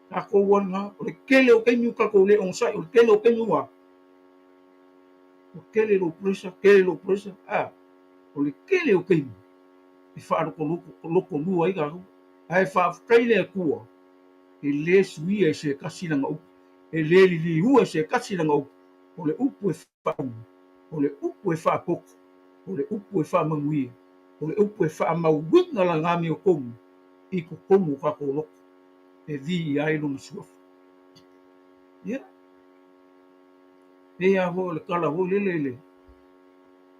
Tatou lava lena, o le tele o taimi ua tatou le onosai, o le tele o taimi ua ua tele lou pressure, tele lou pressure, a, o le tele o taimi e faalotolotolua ai tatou. Ae faafetai i le Atua, e le suia e se tasi lana upu, e le liliua e se tasi lana upu, o le upu e faaumu, o le upu e faapoto, o le upu e faamanuia, o le upu e faamauina lana amiotonu i totonu o tatou loto e viia ai lona suafa. Ia, pei lava foi o le tala foi lele i le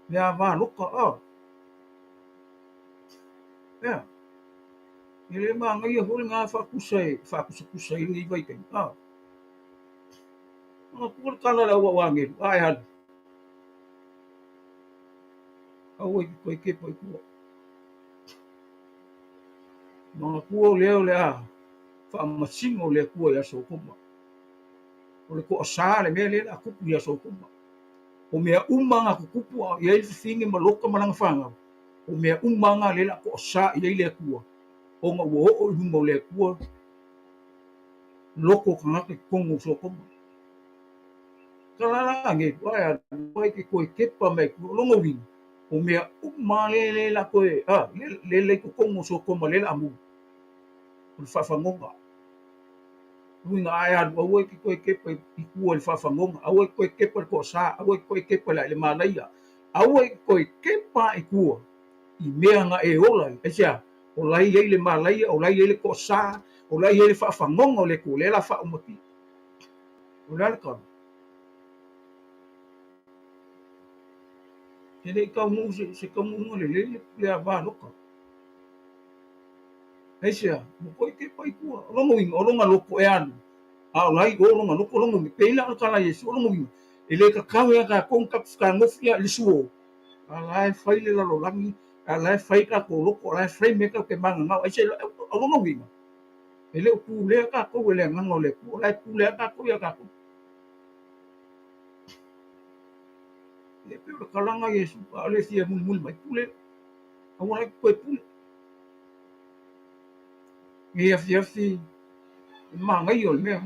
le ava loka, a, ea, e le manaia foi lena faatusa e faatusatusa ai lenei vaitaimi, a. Manatua le tala a le auau agelu, a e alu, aua e te toe kepa i tua. Manatua o lea o le a faamasino le Atua ia Sotoma. O le toasā le mea lea o le a tupu ia Sotoma. O mea uma na tutupu a o i ai le fafine ma Lota ma lana fanau, o mea uma na lea o le a toasā i ai le Atua, ona ua oo i luma o le Atua loto o tagata i totonu o Sotoma. Tala la agelu, ae alu ai ke toe kepa mai tua. O lona uiga, o mea uma lea le la toe, a, le le i totonu o Sotoma lea la a mu. O le faafagoga. Uiga, ae alu, aua e te toe kepa i tua i le faafagoga, aua e te toe kepa i le toasa, aua e te toe kepa i le manaia, aua e te toe kepa i tua i mea na e ola ai. Aisea? O la e i ai le malaia, o la e i ai le toasa, o la e i ai le faafagoga o le Atua, lea la faaumatia. O le a le tala? E le i taunuu se, se taunuuga lelei le ava loka. Aisea, ua toe kepa i tua. O lona uiga, o lona loto e alu, a o la e i o lona loto. O lona uiga, pei la o le tala a Iesu, o lona uiga, e le tatau ia tatou ona tatou fetagofi i le suo, a la e fai le lalolagi, a la e fai tatou loto, a la e fai mea tatou te mananao ai. O lona uiga, e le o pulea tatou e le Agaga o le Atua, o la e pule lava tatou ia tatou. E pei o le talaga a Iesu, a o le fia mulimuli mai, pule, aua la e te toe pule. Nei afiafi, e manaia o le mea.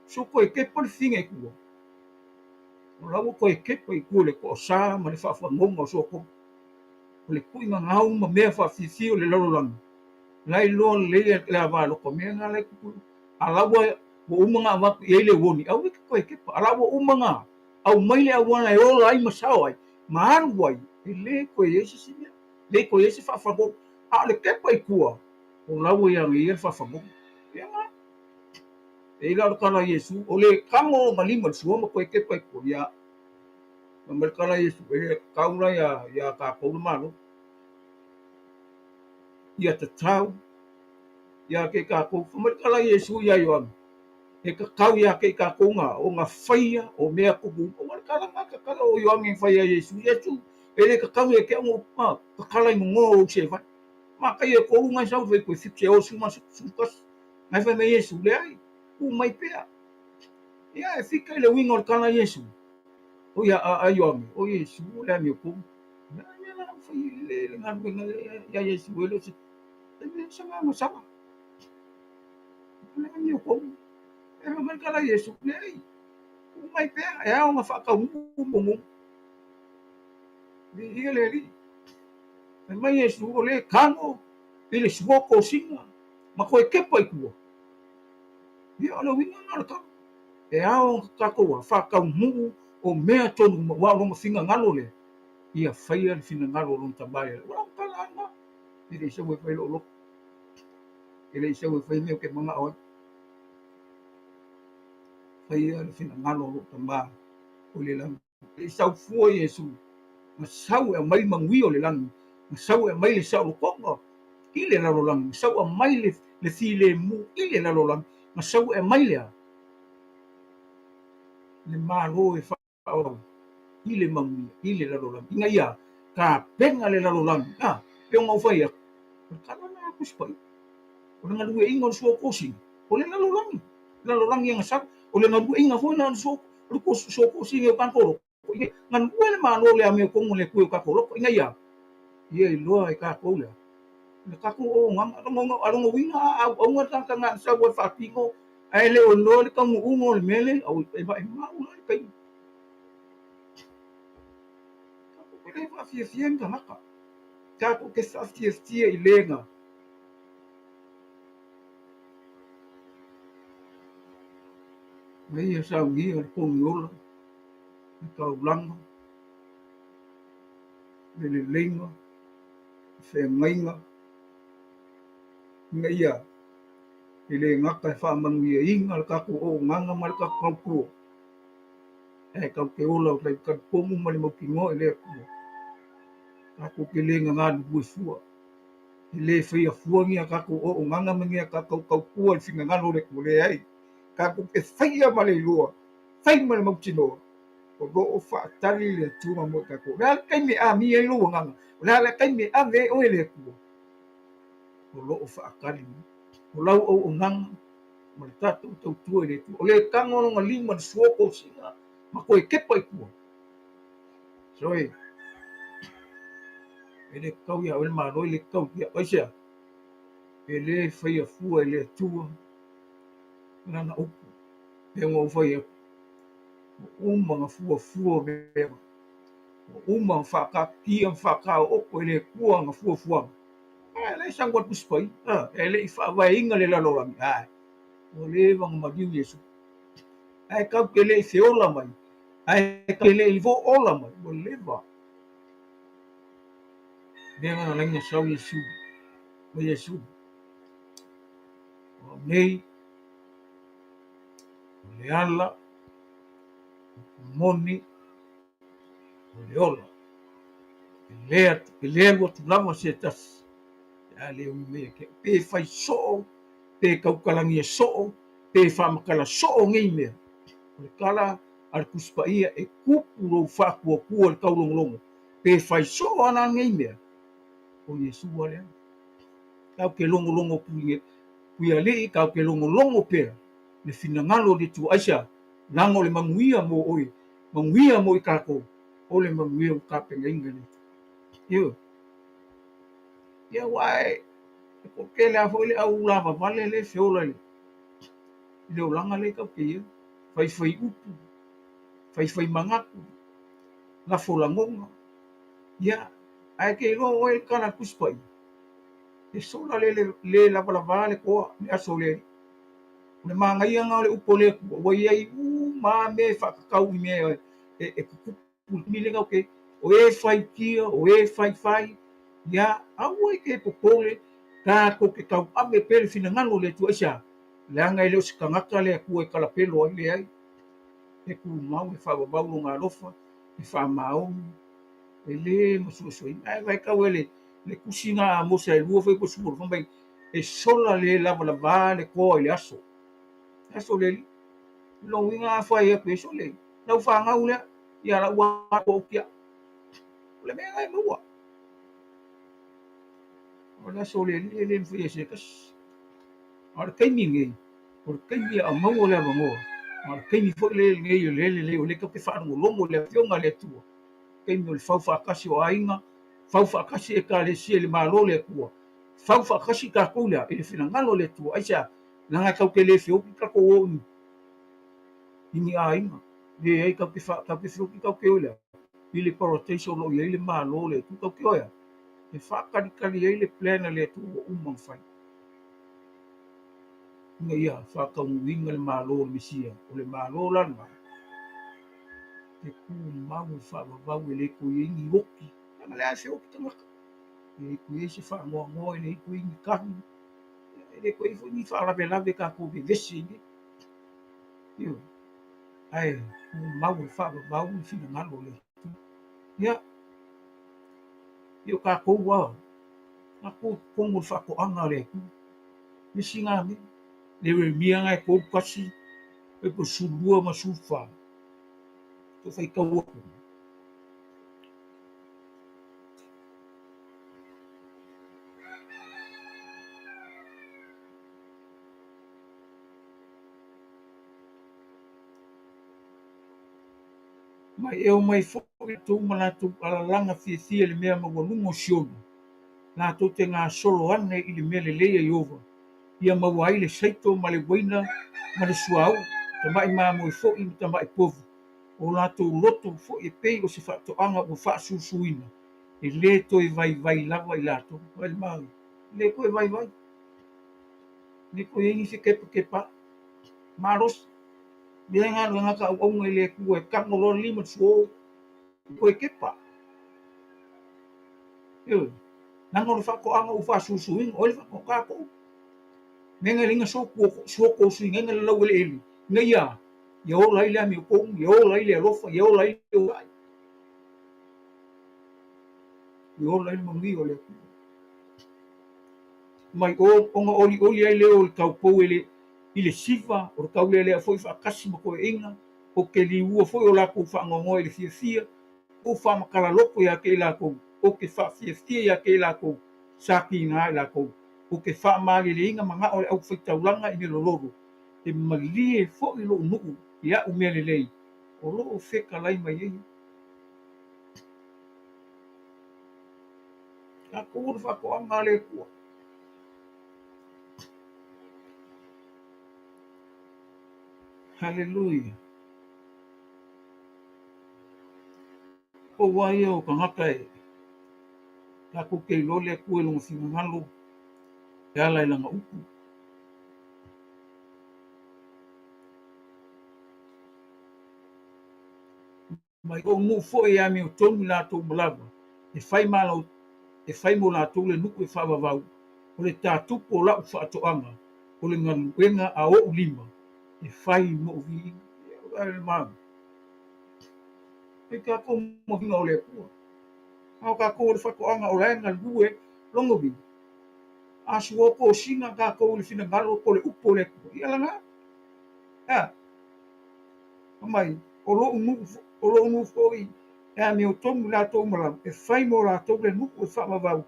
So toe kepa le fine i tua. O la ua toe kepa i tua le toasa ma le faafagoga o soatoa. O le tuiga gau ma mea faafiafia o le lalolagi. La iloa lelei e le ava loko mea na la tupu. A la ua uma na avatu i ai le uoni, aua e te toe kepa. A la ua uma na aumai le auala e ola ai ma sao ai, ma alu ai, e le toe i ai se isi mea. Le toe i ai se faafagoga. A o le kepa i tua, o la ua ia ia le faafagoga. Ia na. E i la o le tala a Iesu, o le tago o lona lima i le sua ma toe kepa i tua, ia. Fai mai le tala a Iesu, e le tatau la ia tatou le Malo. Ia tatau ia te i tatou. Fai mai le tala a Iesu ia Ioane, e tatau ia te i tatou na ona faia o mea tupu. Aua le tala na tatala o Ioane na fai ia Iesu. Iesu, e le tatau ia te au ona tatala i nonoa o ou seivai. Mataia e tolu na e sau fai koe fitu e osu ma 11. Ae fai mai Iesu, leai, tu mai pea. Ia e fika i le uiga o le tala a Iesu. O ia a Ioane, o Iesu o le amiotonu. Ia mea la fai le galuega ia Iesu e le o se e le se agaga sala. O le amiotonu. E fai mai le tala a Iesu, leai, tu mai pea, e ao ona faataunuu mo. Viia le Alii. Fai mai Iesu, o le tago i le sua kosina ma toe kepa i tua. Ia, o le uiga lena o le tala. E ao ona tatou faataunuu o mea tonu uma, aua o lona finagalo lea, ia faia le finagalo o lona Tama ia. Ua tala lava lena. E le i sau e fai lou loto. E le i sau e fai mea ou te manao ai. Faia le finagalo o lou Tama o le lagi. E sau fua Iesu, na sau e aumai manuia o le lagi, na sau e aumai le saolotoga i le lalolagi, na sau aumai le filemu i le lalolagi, na sau e aumai le a? Le Malo e faaauau i le manuia i le lalolagi, ina ia tapena le lalolagi. A, pei ona ou fai atu, o le tala lena a Tusi Paia. O le galueaiina o le sua o kosina, o le lalolagi, lalolagi e gasau. O le galueaiina foi lena o le sua o le sua o kosina o tatou loto. Galue le Malo le amiotonu le Atua i o tatou loto, ina ia ia iloa e tatou le le tatou auaunaga. A lona uiga a auauna le tagata na o le sau e faatino ae le o iloa le taunuuga o le mea lea, e maumau la le taimi. Tatou te le faafiafia ni tagata. Tatou te faafiafia i le na Ia saunia le pogiola, le taulaga, le leleiga, le feagaiga, ina ia e le gata e faamanuiaina le tatou auaunaga ma le tatou tautua, ae tatou te ola i le talitonu ma le mautinoa i le Atua, tatou te le galulue fua. E le faia fua ni a tatou auaunaga ma ni a tatou tautua i le finagalo o le Atua, leai, tatou te faia ma le iloa, fai ma le mautinoa, o lo o faatali le Atua mo i tatou. O le a le taimi e amia ai lou agaga? O le a le taimi e ave ai oe e le Atua? O lo o faatali mai. O lau auaunaga ma le tatou tautua i le Atua. O le tago o lona lima i le sua kosina ma toe kepa i tua. Soe, e le tatau ia oe le Malo, e le tatau ia oe. Aisea? E le faia fua e le Atua lana upu. E ona ou fai atu, ua uma ona fuafua mea, ua uma ona faataatia ma faataooto e le Atua ana fuafuaga. Ae la e sau atu Tusi Paia, e le i faavaeina le lalolagi, ae ua leva ona maliu Iesu. Ae tatou te le i feola mai, ae tatou te le i ola mai, ua leva. Mea na ala ai ona sau Iesu, o Iesu. O au nei, o le ala, o le moni, o le ola. E le alu atu lava se tasi pe a le ui mai ia te au. Pe fai soo, pe tautalagia soo, pe faamatala soo nei mea, o le tala a le Tusi Paia e tupu lou faatuatua i le taulogologo, pe fai soo ana nei mea, o Iesu lava lea. Tatou te logologo Puialii, tatou te logologo pea le finagalo o le Atua. Aisea? Leaga o le manuia mo oe, manuia mo i tatou, o le manuia ua tapenaina e le Atua. Ioe. Ia aua e toatele lava foi le au lavavale lea e feola i le olaga lea tatou te i ai. Faifai upu, faifai manatu, lafo lagona. Ia, ae te iloa oe le tala a le Tusi Paia, e sola le le lavalava le toa i le aso o le Alii. O le manaia lena o le upu a le Atua, ua i ai uma lava mea e faatatau i mea e tutupu i le taimi lea tatou te, o e faitia, o e faifai, ia aua e te popole, tatou te tauave pea le finagalo o le Atua. Aisea? Leaga e le o se tagata le Atua e talapelo ai, leai. E tumau, e faavavau lona alofa, e faamaoni, e le masuasuaina. Ae vaitau e le tusi na a Mosa e lua foi po o sefulu, fai mai, e sola le lavalava le toa i le aso. Le aso le alii. O lona uiga a fai atu e sole, lau fanau lea, ia lau ua utia. O le mea lena e maua. O le aso le alii e le mafai e se tasi. A o le taimi lenei, o le taimi a maua le avanoa, a o le taimi foi lenei o le lelei o lea tatou te faalogologo i le Afioga a le Atua, taimi o le fau faatasi o aiga, fau faatasi Ekalesia i le Malo o le Atua, fau faatasi tatou lea i le finagalo o le Atua. Aisea? Leaga tatou te le feoki tatou o i ni aiga. Leai, tatou te tatou te feoki tatou te o i le a? I le paradise o lo o i ai le Malo o le Atua. Tatou te o e a? E faatalitali ai le plan a le Atua ua uma ona fai ina ia faataunuuina le Malo o le Mesia. O le Malo la lena e tumau e faavavau e le toe i ai ni oti. Leaga o lea e feoki tagata. E le toe i ai se faanoanoa, e le toe i ai ni kahu, e le toe i ai foi ni faalavelave tatou vevesi ai nei. Ioe. Ae tumau e faavavau le finagalo o le Atua. Ia, ia o tatou lava, tatou i totonu o le faatoaga a le Atua. Le isi lena mea, Ieremia na e 31, pe po o le 12 ma le 14. Tau faitau atu. Mai e omai foi latou ma latou alalaga fiafia i le mea maualuga o Siona, latou te gasolo ane i le mea lelei a Ieova, ia maua ai le saito ma le uaina ma le suauu, tamai mamoe foi ma tamai povi, o latou loto foi e pei o se faatoaga ua faasusuina, e le toe vaivai lava i latou. Vai le manaia, e le toe vaivai, e le toe i ai nisi e kepakepa ai. Malosi, mea galuega ta auauna i le Atua e tago loa le lima i le suo, e toe kepa. Ioe, leaga o le faatoaga ua faasusuina, o ai le faatoaga? Tatou. Mea na leina suoko suiga ai na lau eleele, ina ia ia ola ai le amiotonu, ia ola ai le alofa, ia ola ai le onosai, ia ola ai le manuia o le Atua. Mai o ona olioli ai lea o le taupou e le i le siva, o le taulealea foi faatasi ma toeaiina, ou te liua foi o latou faanoanoa i le fiafia, ou faamatala loto ia te i latou, ou te faafiafia ia te i latou, sa tiga i latou, ou te faamaleleina manao o le aufaitaulaga i mea lololo, e malie foi lou nuu i a'u mea lelei o lo o fetalai mai ai. Tatou o le faatoaga a le Atua. Haleluia. Pau lava ia o tagata e tatou te iloa le Atua i lona finagalo e ala i lana upu. Mai ou nuu foi e amiotonu i latou malava, e fai ma e fai mo latou le nuu e faavavau, o le tatupu o la'u faatoaga, o le galuega a o'u lima, e fai mo'u viiga. Ia, e tatou ma viiga o le Atua. A o kākou o le faatoaga o la e galue lona uiga, a suotosina kākou i le finagalo po o le upu o le Atua, ia lana. E a? Fai mai, o lo'u nuu, o lo'u nuu foi e amiotonu i latou ma lau, e fai mo latou le nuu e faavavau,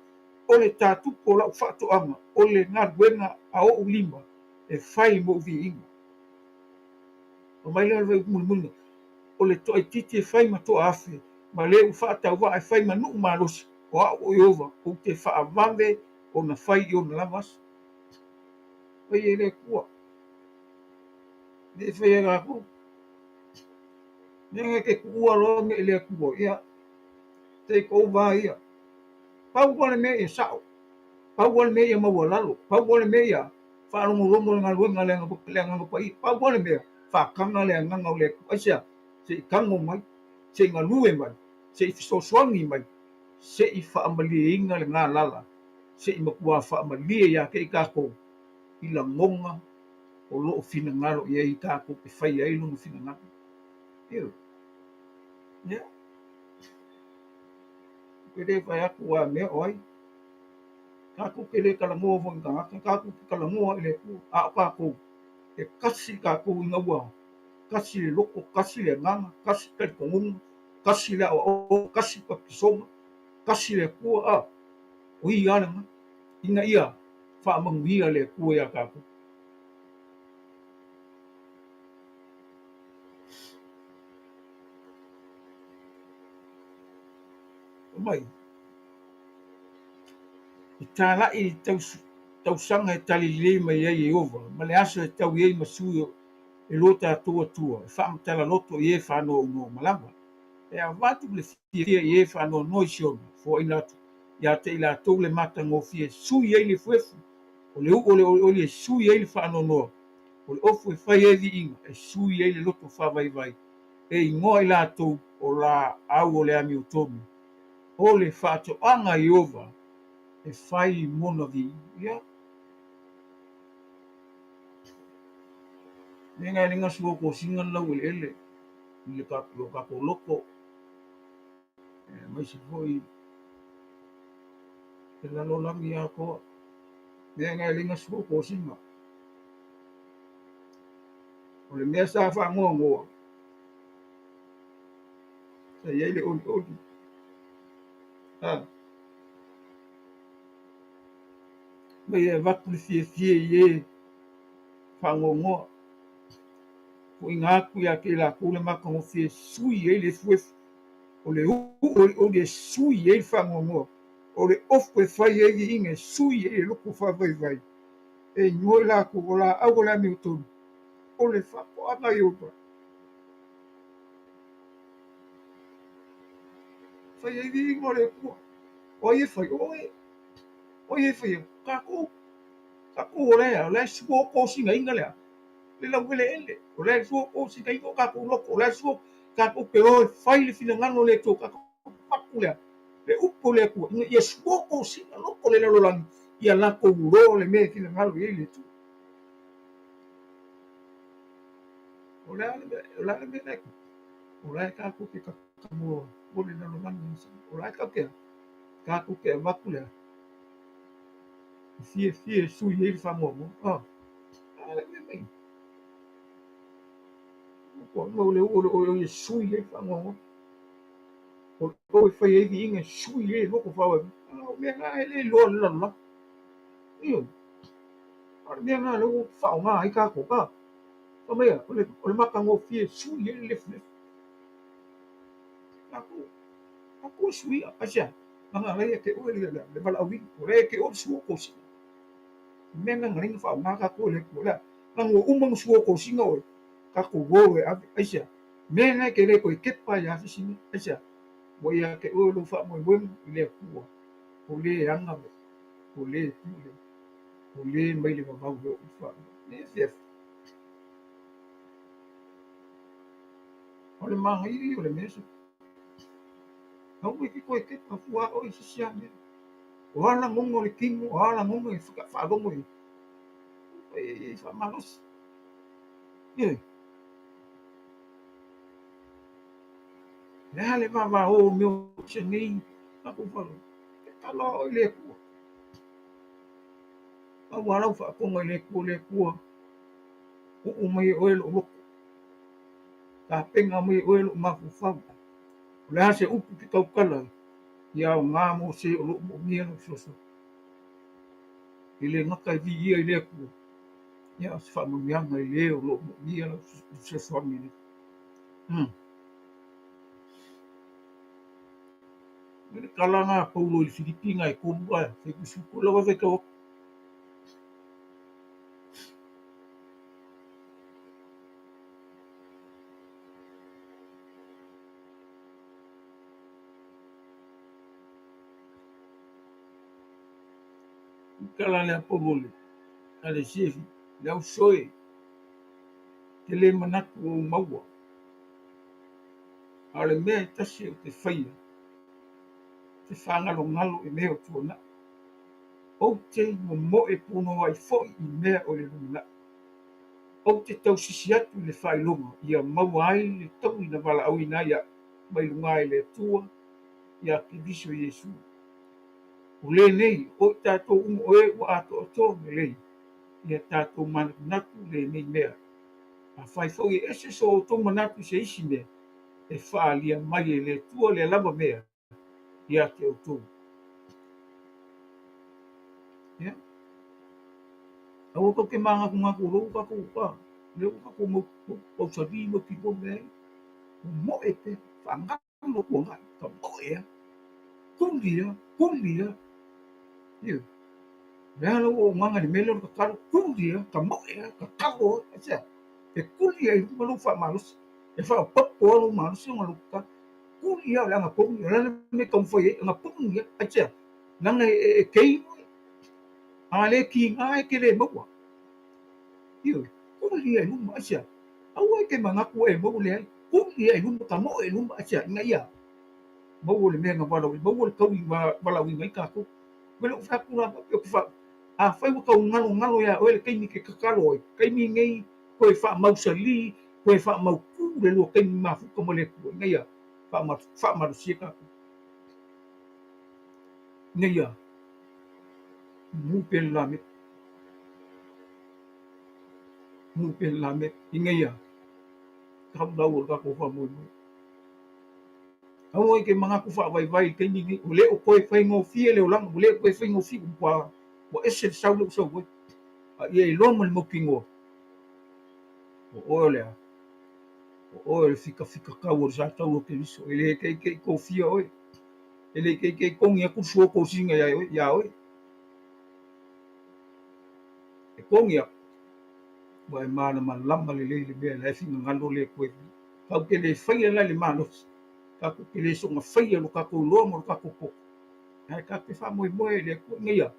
o le tatupu o lau faatoaga, o le galuega a o'u lima e fai mo ou viiga. Fai mai lea o le fuaiupu mulimuli, o le toaitiiti e fai ma toaafe, ma le ua faatauvaa e fai ma nuu malosi, o a'u o Ieova, ou te faavave ona fai i ona lava aso. Fai e le Atua, le faia e latou. Mea e te tuua loa mea i le Atua, ia, take over ia. Pau lava le mea ia sao, pau lava le mea ia maualalo, pau lava le mea ia faalogologo le galuega a le Agaga Paia, pau lava le mea, faataga le Agaga o le Atua. Aisea? Se i tago mai, se i galue mai, se i fesoasoani mai, se i faamalieina le galala, se i matua faamalie ia te i tatou i lagona o lo o finagalo i ai tatou te faia ai lona finagalo. Ioe. Ia. Ou te le fai atu a mea o ai. Tatou te le talanoa foi i tagata, tatou te talanoa i le Atua, a o tatou, e tasi tatou ina ua tasi le loto, tasi le agaga, tasi le talitonuga, tasi le aoaoga, tasi le papatisoga, tasi le Atua, a, o ia lava lena, ina ia faamanuia le Atua ia tatou. Mai. E tālaʻi i tausaga e talilelei mai ai Ieova, ma le aso e taui ai ma sui e lo tatou Atua, e faamatala loto i e faanoaunoa malama. E avatu le fiafia i e faanoanoa i Siona, foaina atu ia te i latou le matagofie e sui ai le efuefu, o le uʻu o le olioli e sui ai le faanoanoa, o le ofu e fai ai viiga, e sui ai le loto faavaivai, e igoa i latou o laau o le amiotonu. O le faatoaga a Ieova e fai mona viiga. Ia. Mea na e le gasu o kosina le laueleele i le o tatou loto, aemaise foi le lalolagi atoa. Mea na e le gasu o kosina. O le mea sa faanoanoa, sa i ai le olioli. A. Mai e avatu le fiafia i e faanoanoa. Foʻina atu ia te i latou le matagofie e sui ai le efuefu, o le uʻu olioli e sui ai le faanoanoa, o le ofu e fai ai viiga e sui ai le loto faavaivai. E igoa i latou o laau o le amiotonu, o le faatoaga a Ieova. Fai ai viiga o le Atua. O ai e fai? O oe. O ai e faia? Tatou. Tatou o lea, o la e suotosinaina lea, le laueleele, o la e suotosinaina o tatou loto, o la e suo, tatou te o e fai le finagalo o le Atua, tatou avatu lea, le upu o le Atua, ina ia suotosina loto le lalolagi, ia latou loa le mea e finagalo i ai le Atua. O le a le mea, o le a le mea lea, o la e tatou te talanoa mo le lalolagi, o la e tatou te, tatou te avatu lea, e fiafia e sui ai le faanoanoa. Ah, a le mea mai. Ua mau le uʻu o le oe e sui ai le faanoanoa. O le oe e fai ai viiga e sui ai le loto faavaivai. A o mea na e le iloa e le lalolagi. Ioe. A o le mea na lea ua faaaoga ai tatou. A, fai mai o le, o le matagofie e sui ai le lefulefu. Tatou, tatou e suia. Aisea? Leaga o la e ia te oe le valaauina, o la e ia te oe le suotosina. O le mea lena na ala ai ona faaaoga tatou e le Atua. O le a? Leaga ua uma ona suotosina oe, tatou o e ave. Aisea? Mea lena e te le toe tepa ai lava se isi mea. Aisea? Ua ia te oe lou faamoemoega i le Atua, o le ana mea, o le pule, o le mai le vavau e oo i le faavavau. E fiafia. O le manaia ia o le mea se. Aua e te toe tepa fua oe i se isi lava mea. O a lagona o le tino, o a lagona e faalogo i ai, e faamalosi. Ioe. O le a le vavao o mea o se nei Tatou falo, tatalo lava oe i le Atua. Pau lava lau faatoga i le Atua, le Atua, uu mai e oe lou loto, tapena mai e oe lou mafaufau. O le a se upu ou te tautala ai, ia aoga mo se o lo o moomia lau fesoasoani. E le gata e viia i le Atua, ia a o se faamanuiaga i le o lo o moomia lau fesoasoani. O le tala lena a Paulo i le Filipi na e tolu ae 73 lau e faitau atu. Tala lea Paulo i le Ekalesia le auso e, te le manatu ua ou maua. A o le mea e tasi ou te faia, ou te faagalogalo i mea o tuanai. Ou te momoe punouai foi i mea o le lumanai. Ou te tausisi atu i le faailoga ia maua ai le taui na valaauina ai au mai luga e le Atua ia Keriso Iesu. O lenei, o i tatou uma o e ua atoatoa lelei, ia tatou manatunatu lenei mea. Afai foi e ese so outou manatu i se isi mea, e faaalia mai e le Atua lea lava mea ia te outou. Ia. Aua tou te manatunatu o lou tatou a, lea ua tatou mau pausali ma tino mea ai. Momoe pea, faagalo tuanai, ka moe a, tuli a, tuli a. Ioe. O le a lau auaunaga i le mea lea o le tatalo, tuli a, ka moe a, tatalo a, aisea? E tuli ai i luga lou faamalosi, e faaopoopo lava lou malosi ona lou tatalo. Tuli lava o le anapogi, o le a le mea e taumafai ai, anapogi lava, aisea? Leaga e kei oe, a le kiga e te le maua. Ioe, tuli lava i luma, aisea? Aua e te manatu ua e maua, leai, tuli lava i luma, ka moe i luma, aisea? Ina ia maua le mea na valaauina, maua le taui na valaauina ai tatou. Ua le ou fai atu la, faapea ou te fai, afai ua tau galogalo ia oe le taimi e te tatalo ai, taimi nei toe faamausali, toe faamautu le lua taimi mafuta ma le Atua ina ia faamalosia tatou, ina ia mu pea le lameko, mu pea le lameko, ina ia tau lau o le tatou faamoemoe. Aua e te manatu faavaivai i le taimi lenei, ua le o toe faigofie le olaga, ua le o toe faigofie, ua ese le sau lea ua sau ai. A ia iloa ma le mautinoa, o oe o le a? O oe o le fikafikatau o le sa taua o Keriso. E le teitei tofia oe, e le teitei togi atu le sua tosiga ia oe. E togi atu, ua e malamalama lelei i le mea la e finagalo le Atua e faia. Tatou te le faia la i le malosi, tatou te le soona faia lo tatou iloa ma lo tatou poto, ae tatou te faamoemoe i le Atua ina ia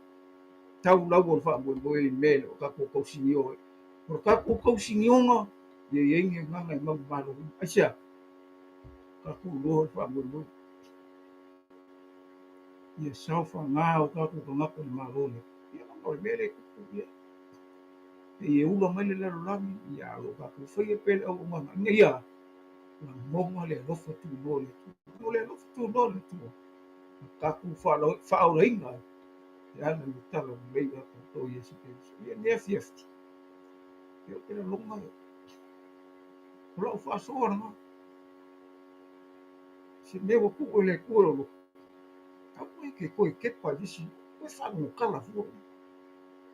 tau lau o le faamoemoe i mea e le o tatou tausinio ai. O le tatou tausinioga, ia i ai ni agaga e manumaloina. Aisea? Tatou iloa le faamoemoe. Ia saofaga o tatou tagata i le Malo lea. Ia ona o le mea lea e tupu, ia. Pei e ula mai le lalolagi, ia o lo o tatou faia pea le auaunaga ina ia lagona le alofa tunoa o le Atua. O le alofa tunoa o le Atua, na tatou faaolaina ai e ala i le talalelei ia tatou Iesu Keriso. Ia lenei afiafi, ia ou te lagona o lau faasoa lena. Se mea ua tuu e le Atua i lou loto, aua e te toe tepa i nisi, toe faalogotala fua.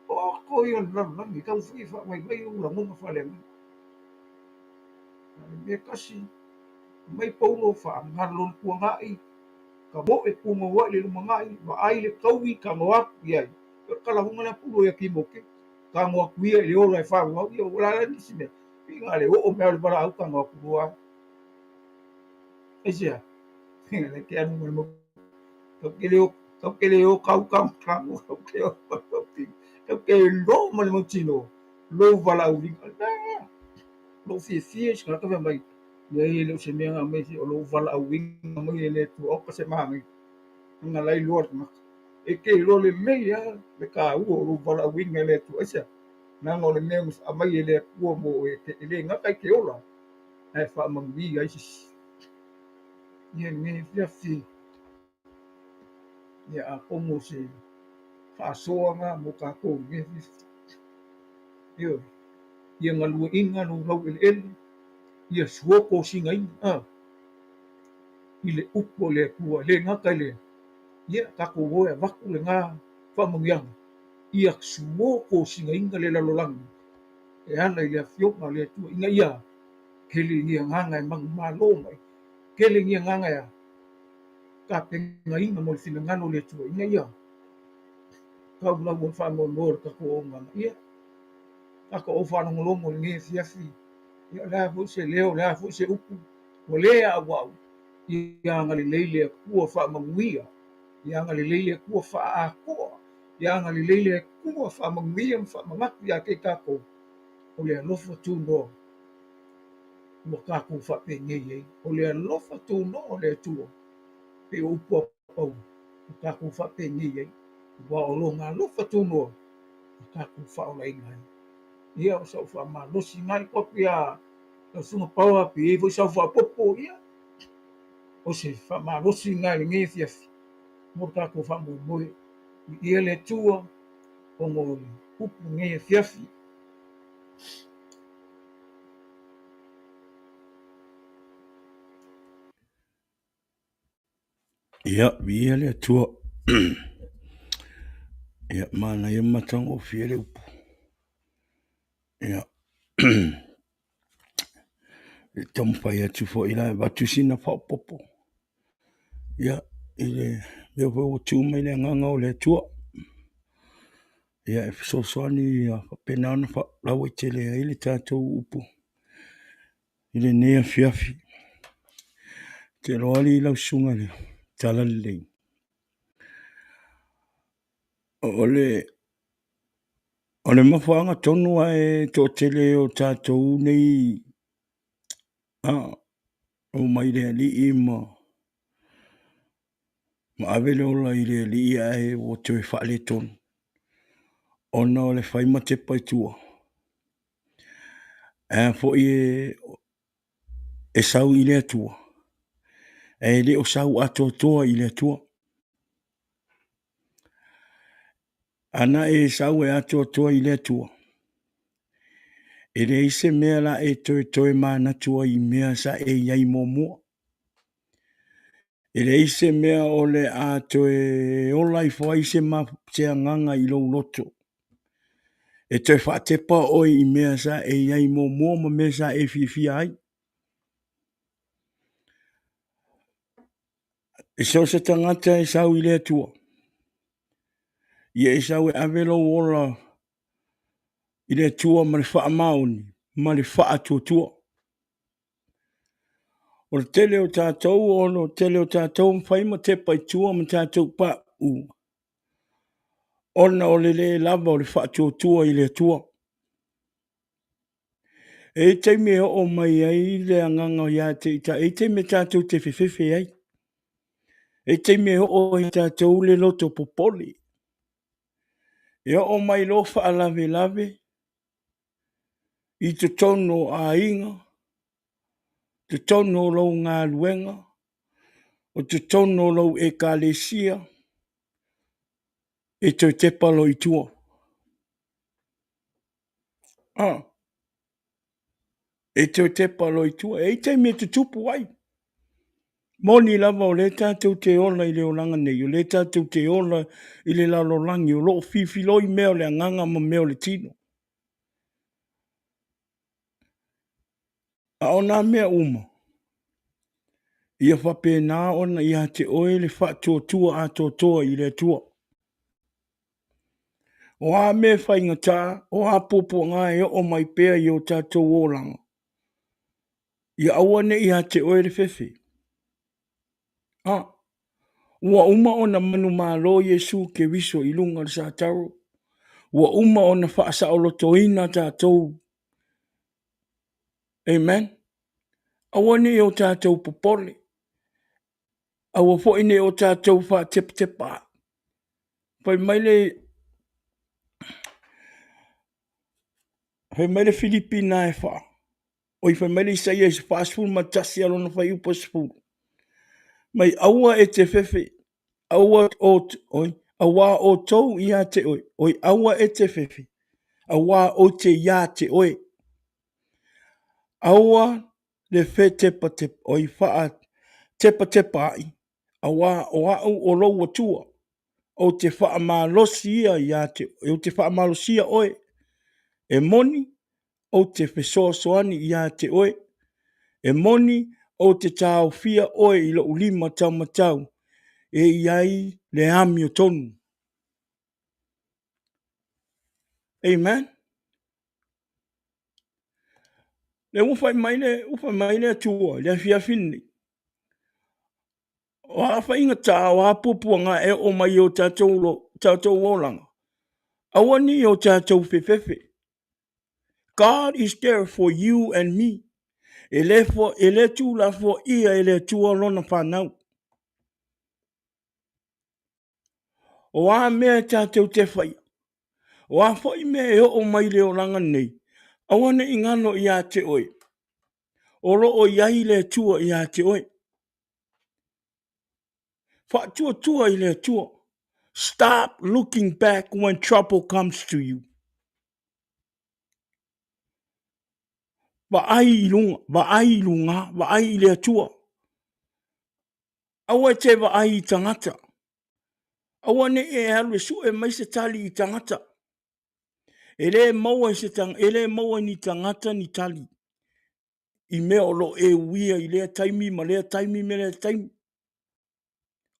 O ia o le lalolagi, e taumafai e faavaivai ou lagona faaleagaga. A o le mea tasi, mai Paulo faagalo le tuanai, ka moe punouai le lumanai, vaai le taui tago atu i ai. O le kalahoga lea a Paulo ia Timote, tago atu ia i le ola e faaauau, ia ua lala nisi mea, pei na o le oo mai lava o le valaau tago atu loa. Aisea? Le te alu ma le mau. Tau te le o, tau te le o kau kau kau, tau te o tau te, tau te lo ma le mautinoa, lou valaauina. Lou fiafia i se tagata fai mai, leai e le o se mea na aumai o lou valaauina mai e le Atua, oka se manaia. Ona la iloa le tagata. E te iloa lelei lava le taua o lou valaauina e le Atua. Aisea? Leaga o le mea na aumai e le Atua mo oe, e le gata i te ola, ae faamanuia ai se isi. Ia lenei afiafi. Ia, atonu o se faasoaga mo tatou i lenei afiafi. Ioe, ia galueaiina lou laueleele, ia suotosinaina i le upu a le Atua. E le gata i lea, ia tatou o e avatu lena faamanuiaga, ia suotosinaina le lalolagi e ala i le Afioga a le Atua, ina ia tele ni agaga e manumalo mai, tele ni agaga e tapenaina mo le finagalo o le Atua, ina ia tau lau o le faamoemoe o le tatou auaunaga. Ia, tatou au faalogologo i lenei afiafi, ia o le a foi se leo, o le a foi se upu, ua le a'ua'u, ia agalelei le Atua faamanuia, ia agalelei le Atua faaatoa, ia agalelei le Atua faamanuia ma faamanatu ia te i tatou, o le alofa tunoa ua tatou faapenei ai. O le alofa tunoa o le Atua, pei o upu a Paulo, ua tatou faapenei ai, aua o Lona alofa tunoa ua tatou faaolaina ai. Ia, o sau faamalosi lena i atu ia lau Susuga Paoa, pe i ai foi sau faaopoopo, ia, o se faamalosi lena i lenei afiafi mo le tatou faamoemoe. Viia le Atua ona o le upu i lenei afiafi. Ia, viia le Atua. Ia, manaia ma matagofie le upu. Ia, e taumafai atu foi la e avatu sina faaopoopo. Ia, i le mea foi ua tu mai le agaga o le Atua. Ia, e fesoasoani ia faapena ona faalauaitele ai le tatou upu i lenei afiafi. Ou te iloa alii lau susuga i le Talalelei, o le mafuaaga tonu lava e toatele o tatou nei omai i le Alii ma ave le ola i le Alii ae ua toe faaletonu ona o le fai ma tepa i tua. A foi e sau i le Atua, ae le o sau atoatoa i le Atua. Ana e sau e atoatoa i le Atua, e leai se mea la e toe manatu ai i mea sa e i ai muamua. E leai se mea o le a toe ola ifo ai se agaga i lou loto e toe faatepa oe i mea sa e i ai muamua ma mea sa e fiafia ai. E so o se tagata e sau i le Atua, ia e sau e ave lou ola i le Atua ma le faamaoni ma le faatuatua. O le tele o tatou, o le tele o tatou fai ma tepa i tua ma tatou pauu, ona o le le lava o le faatuatua i le Atua. E i ai taimi e oo mai ai le agaga ia te i tatou, e i ai taimi e tatou te fefefe ai. E i ai taimi e oo ai ia tatou le loto popole. E oo mai loa faalavelave i totonu o aiga, totonu o lou galuega, o totonu o lou ekalesia, e toe tepa loa i tua. E toe tepa loa i tua. E i ai taimi e tutupu ai. Moni lava o lea tatou te ola i le olaga nei, o lea tatou te ola i le lalolagi o lo o filifiloi mea o le agaga ma mea o le tino. A o nā mea uma, ia faapena ona ia te oe le faatuatua atoatoa i le Atua. O a mea faigata, o a puapuaga e oo mai pea i o tatou olaga, ia aua ne i ia te oe le fefe. Ua uma ona manumalo Iesu Keriso i luga o le sataro. Ua uma ona faasaolotoina tatou. Amen. Aua ne i o tatou popole. Aua foi ne i o tatou faatepatepaai. Fai mai le Filipi na e faa, oi fai mai le Isaia 41 a lona fuaiupu e 10, mai aua e te fefe, Aua oi, auā outou ia te oe, oi aua e te fefe, auā ou te ia te oe. Aua le fetepatepa, oi whaa tepatepa ai, auā o au o lou Atua, ou te faamalosi ia ia te, ou te faamalosia oe, e moni, ou te fesoasoani ia te oe, e moni, ou te taofia oe i lou lima taumatau, e i ai le amiotonu. Amen. Le ua fai mai le, ua fai mai le Atua i le afiafi lenei. O a faigata, o a puapuaga e oo mai i o tatou, lo, tatou olaga, aua ne i o tatou fefefe. God is there for you and me. E le, fo, e le tuulafoaia e le Atua lona fanau. O a mea e tatou te faia, o a foi mea e oo mai le olaga nei, aua ne i galo ia te oe, o lo o i ai le Atua ia te oe. Faatuatua i le Atua. Stop looking back when trouble comes to you. Vaai i luga, vaai i luga, vaai i le Atua. Aua e te vaai i tagata. Aua ne i e alu e sue mai se tali i tagata. E le maua i se tang, e le maua i ni tagata ni tali i mea o lo o e uia i lea taimi ma lea taimi me lea taimi.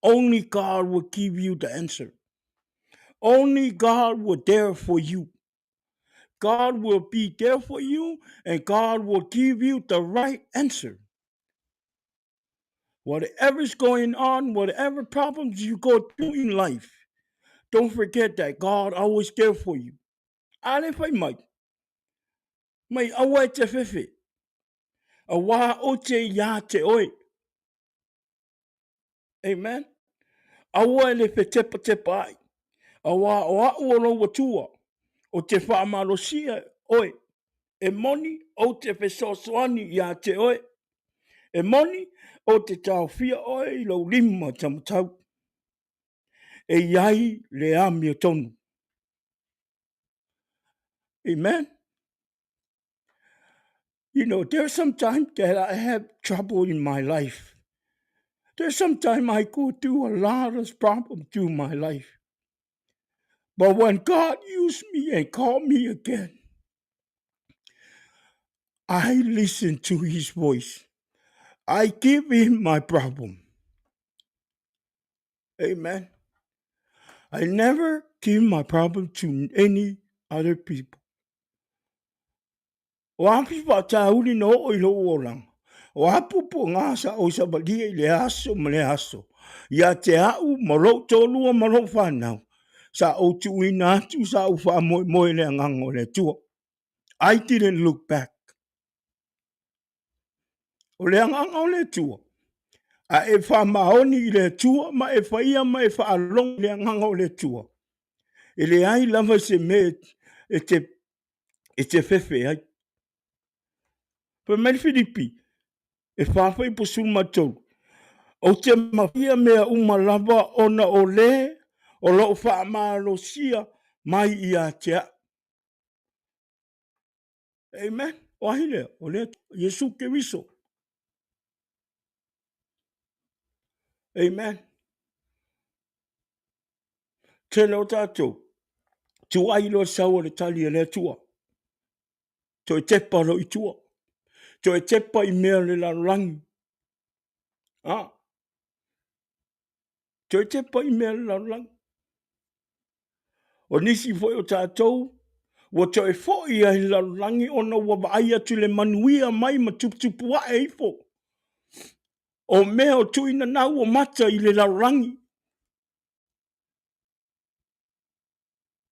Only God will give you the answer. Only God will there for you. God will be there for you and God will give you the right answer. Whatever's going on, whatever problems you go through in life, don't forget that God always there for you. Ale whai mai. Mai aua e te whewhe. A wā o te ia te oe. Amen. Aua e le whetepatepa ai. A wā o au o lou atua, o te whaamalosia oe. E moni ou te fesoasoani ia te oe. E moni ou te taofia oe i lou lima taumatau. E i ai le amiotonu. Amen. You know, there's some time that I have trouble in my life. There's some time I go through a lot of problems through my life. But when God used me and called me again, I listen to his voice. I give him my problem. Amen. I never give my problem to any other people. O a faatauli na oo i lou olaga, o a puapuaga sa ou savalia i le aso ma le aso, ia te au ma lou toalua ma lou fanau, sa ou tuuina atu sa ou faamoemoe i le agaga o le Atua. I didn't look back. O le agaga o le Atua, a e faamaoni i le Atua ma e faia ma e faalogo i le agaga o le Atua, e leai lava se mea e te e te fefe ai. Fai mai le Filipi, e whawhai po suma tolu. Ou te mawhia mea uma lava ona o le o lou whaamalosia mai ia te au. Amen. O ahi lea, o lea Iesu Keriso. Amen. Tele o tatou, tuai loa sau o le tali a le Atua. Toe tepa loa i tua. Toe tepa i mea o le lalolagi. Ah. Toe tepa i mea o le lalolagi. O nisi foi o tatou, ua toe foi ai le lalolagi ona ua vaai atu le manuia mai ma tuputupu ae ifo. O mea o tuuinanau o mata i le lalolagi.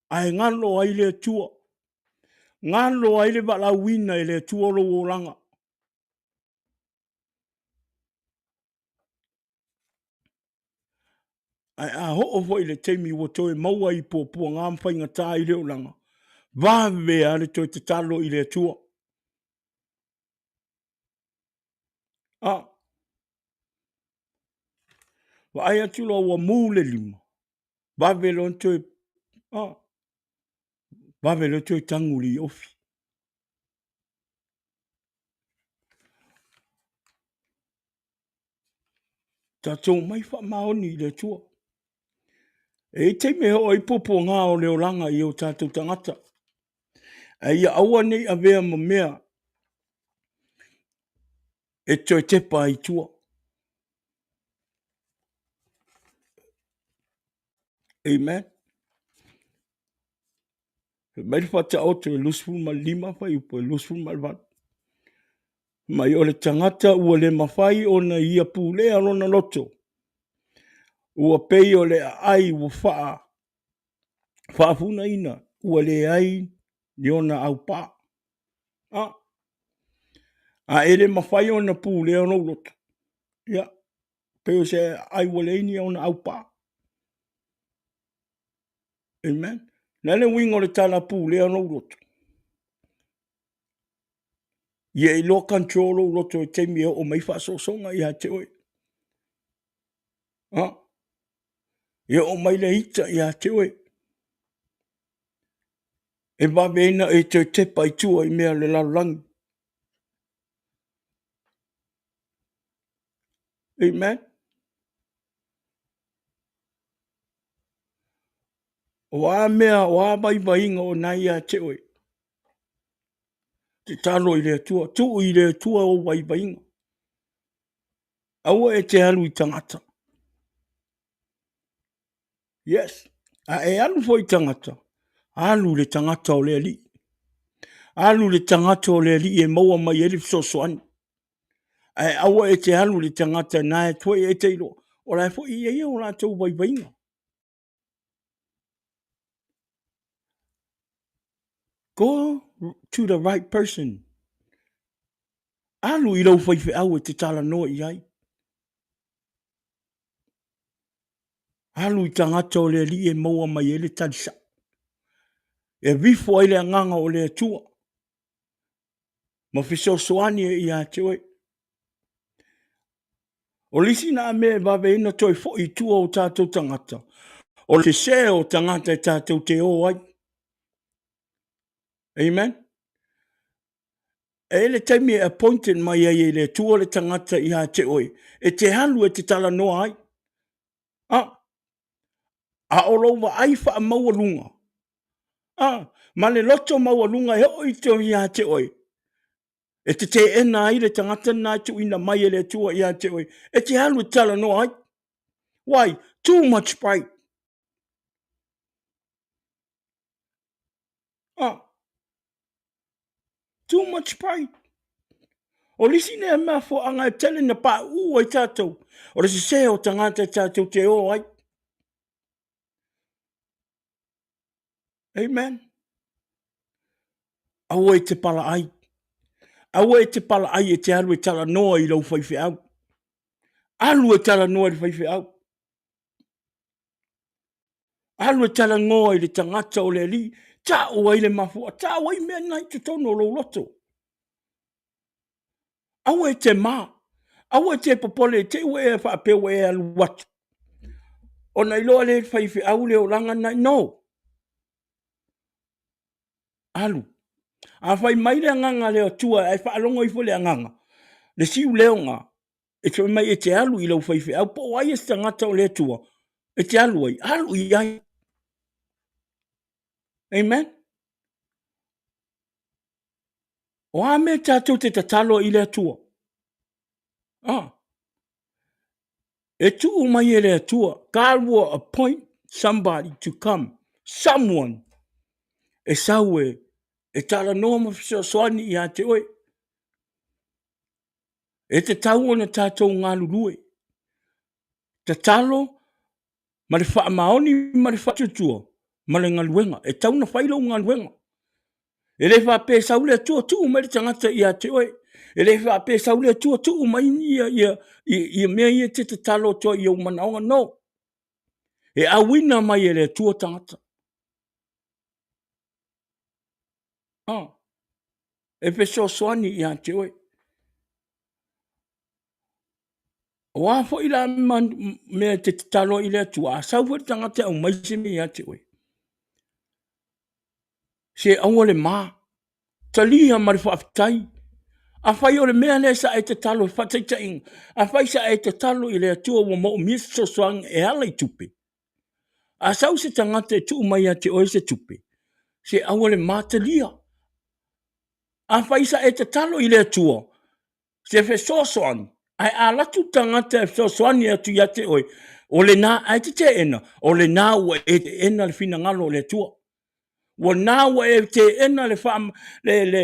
Ae galo ai le Atua. Galo ai le valaauina e le Atua o lou olaga. Ae a oo foi i le taimi ua toe maua i puapuaga ma faigata i le olaga, vave lava le toe tatalo i le Atua. A. Vaai atu loa ua mu le lima, vave loa ona toe, ah, vave loa toe tagu i le ofi. Tatou mai faamaoni i le Atua. E i ai taimi e oo ai puapuaga o le olaga i o tatou tagata. Ae ia aua ne i avea ma mea e toe tepa ai i tua. Amen. Fai mai le Faataoto e 25 fuaiupu e 28. Mai o le tagata ua le mafai ona ia pulea lona loto, ua pei o le aai ua faa faafunaina ua leai ni ona aupā. A, a e le mafai ona pulea lou loto, ia, pei o se aai ua leai ni ona aupā. Amen. O le a le uiga o le tala pulea lou loto? Ia iloa control lou loto i taimi e oo mai faasoasoga ia te oe. Ha? E oo mai le ita ia te oe. E vave ai na e toe tepa i tua i mea o le lalolagi. Amen. O a mea, o a vaivaiga o na ia te oe. Tatalo i le Atua, tuu i le Atua ou vaivaiga. Aua e te alu i tagata. Yes. A e alu foi i tagata, alu le tagata o le Alii. Alu le tagata o le Alii e maua mai ai le fesoasoani. Ae aua e te alu le tagata na e foi e te iloa, o la e foi i ai o latou vaivaiga. Go to the right person. Alu i lou faifeau e te talanoa i ai. Alu i tagata o le Alii e maua mai ai le tali sao. E vifo ai le agaga o le Atua ma fesoasoani ai ia te oe. O le isi na mea e vave ai ona toe foi i tua o tatou tagata, o le sese o tagata e tatou te o ai. Amen. E i ai le taimi e appointed mai ai e le Atua le tagata ia te oe, e te alu e te talanoa ai. A, a o lou vaai faamaualuga, a, ma le loto maualuga e oo i te ia te oe, e te teena ai le tagata lena e tuuina mai e le Atua ia te oe, e te alu e te talanoa ai. Why? Too much pride. Ah. Too much pride. O le isi lea mafuaaga e tele na pauu ai tatou, o le sese o tagata e tatou te o ai. Amen. Aua e te palaai. Aua e te palaai e te alu e talanoa i lou faifeau. Alu e talanoa i le faifeau. Alu e talanoa i le tagata o le Alii, tau ai le mafua, tau ai mea na i totonu o lou loto. Aua e te mā, aua e te popole i te i ua e faapea ua e alu atu. Ona iloa lea e le faifeau le olaga na, no. Alu. A fai mai le agaga le Atua ae faalogo ifo le agaga, le siuleoga, e fai mai e te alu i lau faifeau, po o ai se tagata o le Atua, e te alu ai, alu i ai. Amen. O a mea tatou te tatalo i le Atua? Ah. E tuu mai e le Atua. God will appoint somebody to come. Someone. E sau e, e talanoa ma fesoasoani ia te oe. E tatau ona tatou galulue. Tatalo ma le faamaoni ma le faatuatua ma le galuega. E tatau ona fai lou galuega. E le faapea e sau le Atua tuu mai le tagata ia te oe. E le faapea e sau le Atua tuu mai ia, ia, ia, ia mea ia e te tatalo atu ai i ou manaoga. No. E auina mai e le Atua tagata. Ah. E fesoasoani ia te oe. O a foi la mea e te tatalo ai i le Atua, a sau foi le tagata e aumai se mea ia te oe, se aua le ma, talia ma le faafetai. Afai o le mea lea sa e tatalo, faataitaiga, afai sa e tatalo i le Atua ua moomia se fesoasoani e ala i tupe, a sau se tagata e tuu mai ia te oe se tupe, se aua le ma, talia. Afai sa e tatalo i le Atua se fesoasoani, ae a alu atu le tagata e fesoasoani atu ia te oe, o lena, ae te teena, o lena ua e teena le finagalo o le Atua. Ua na ua e teena le, faa, le, le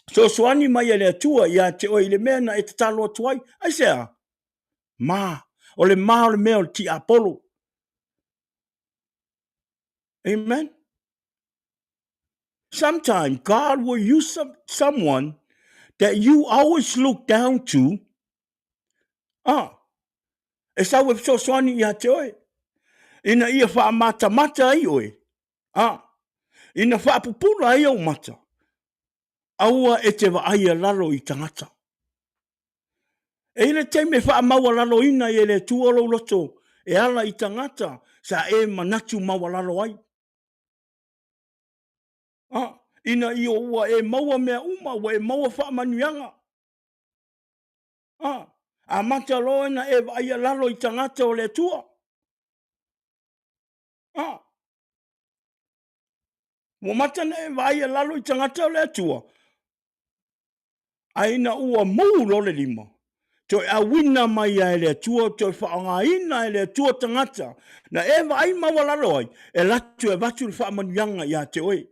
fesoasoani mai a le Atua ia te oe i le mea na e tatalo atu ai. Aisea? Ma. O le ma o le mea o le tiapolo. Amen. Sometimes God will use some, someone that you always look down to. Ah, e sau e fesoasoani ia te oe. Ina ia faamatamata ai oe. Ah, ina faapupula ai ou mata. Aua e te vaai a lalo i tagata. E i le taimi e faamaualaloina ai e le Atua lou loto e ala i tagata sa e manatu maualalo ai. A, ina ia ua e maua mea uma, ua e maua faamanuiaga. A, amata loa ona e vaaia lalo i tagata o le Atua. A, ua mata na e vaaia lalo i tagata o le Atua, Ae ina ua mū loa le lima, toe auina mai ai e le Atua, toe faaaogaina e le Atua tagata na e vaai maualalo ai, e alu atu e avatu le faamanuiaga ia te oe.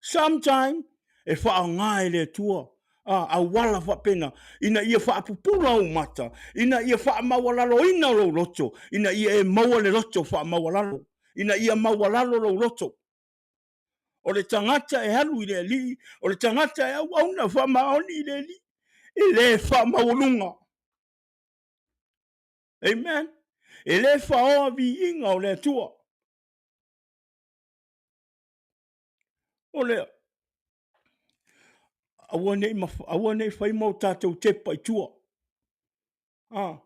Sometime e faaaoga e le Atua a, auala faapena ina ia faapupula ou mata, ina ia faamaualaloina lou loto, ina ia e maua le loto faamaualalo, ina ia maualalo lou loto. O le tagata e alu i le Alii, o le tagata e auauna faamaoni i le Alii, e le faamaualuga. Amen. E le faoa viiga o le Atua. O lea, aua ne i, aua ne i fai ma o tatou tepa i tua. Ah.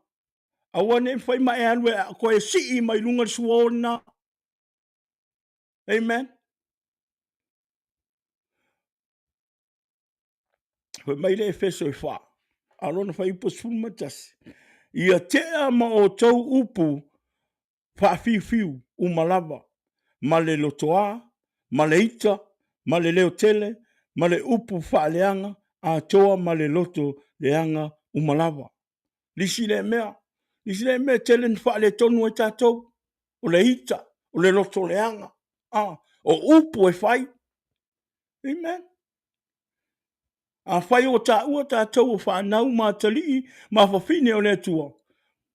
Aua ne i fai ma e alu e toe sii mai luga le suo lena. Amen. Fai mai le Efeso e 4, a lona fuaiupu 11. Ia tea ma outou upu faafiufiu uma lava, ma le lotoā, ma le ita, ma le leo tele, ma le upu faaleaga, atoa ma le loto leaga uma lava. Lisi lea mea, lisi lea mea e tele na faaletonu ai tatou, o le ita, o le loto leaga, ah, o upu e fai. Amen. Afai ua taua tatou o fanau ma atalii ma fafine o le Atua,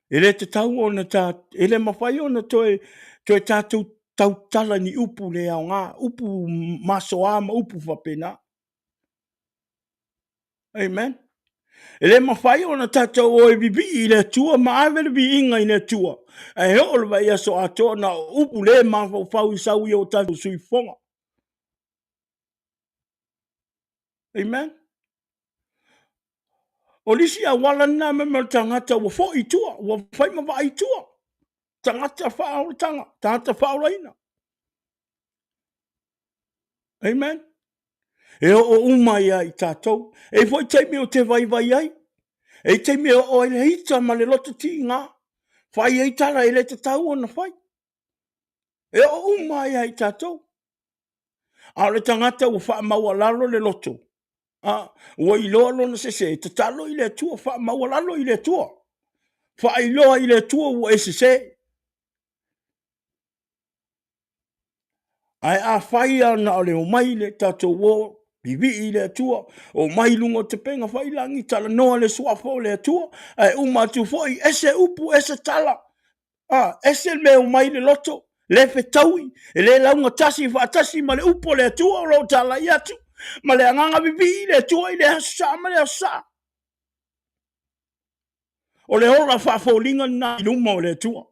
e le tatau ona ta, e le mafai ona toe, toe tatou tautala ni upu le aoga, upu masoa ma upu faapena. Amen. E le mafai ona tatou o e vivii i le Atua ma ave le viiga i le Atua. Ae oo le vaiaso atoa na o upu le mafaufau i sau i o tatou suifofoga. Amen. O lisi auala lena me le tagata ua foi i tua, ua fai ma vaai i tua. Tagata faaolataga, tagata faaolaina. Amen. E oo uma ia i tatou. E i foi taimi o te vaivai ai. E i taimi e oo ai le ita ma le loto tiga. Fai ai tala e le tatau ona fai. E oo uma ia i tatou. A o le tagata ua faamaualalo le loto, a, ua iloa lona sese, tatalo i le Atua, faamaualalo i le Atua. Faailoa i le Atua ua e sese. Ae afai lava na o le omai le tatou o, vivii i le Atua, omai i luga o tapega faiilagi, talanoa le suafa o le Atua, ae uma atu foi, ese upu, ese tala, a, ese le mea e omai i le loto, le fetaui, e le laugatasi faatasi ma le upu o le Atua o lo o talai atu, ma le agaga vivii i le Atua i le aso Sa ma le aso Sa. O le ola faafoliga lena i luma o le Atua.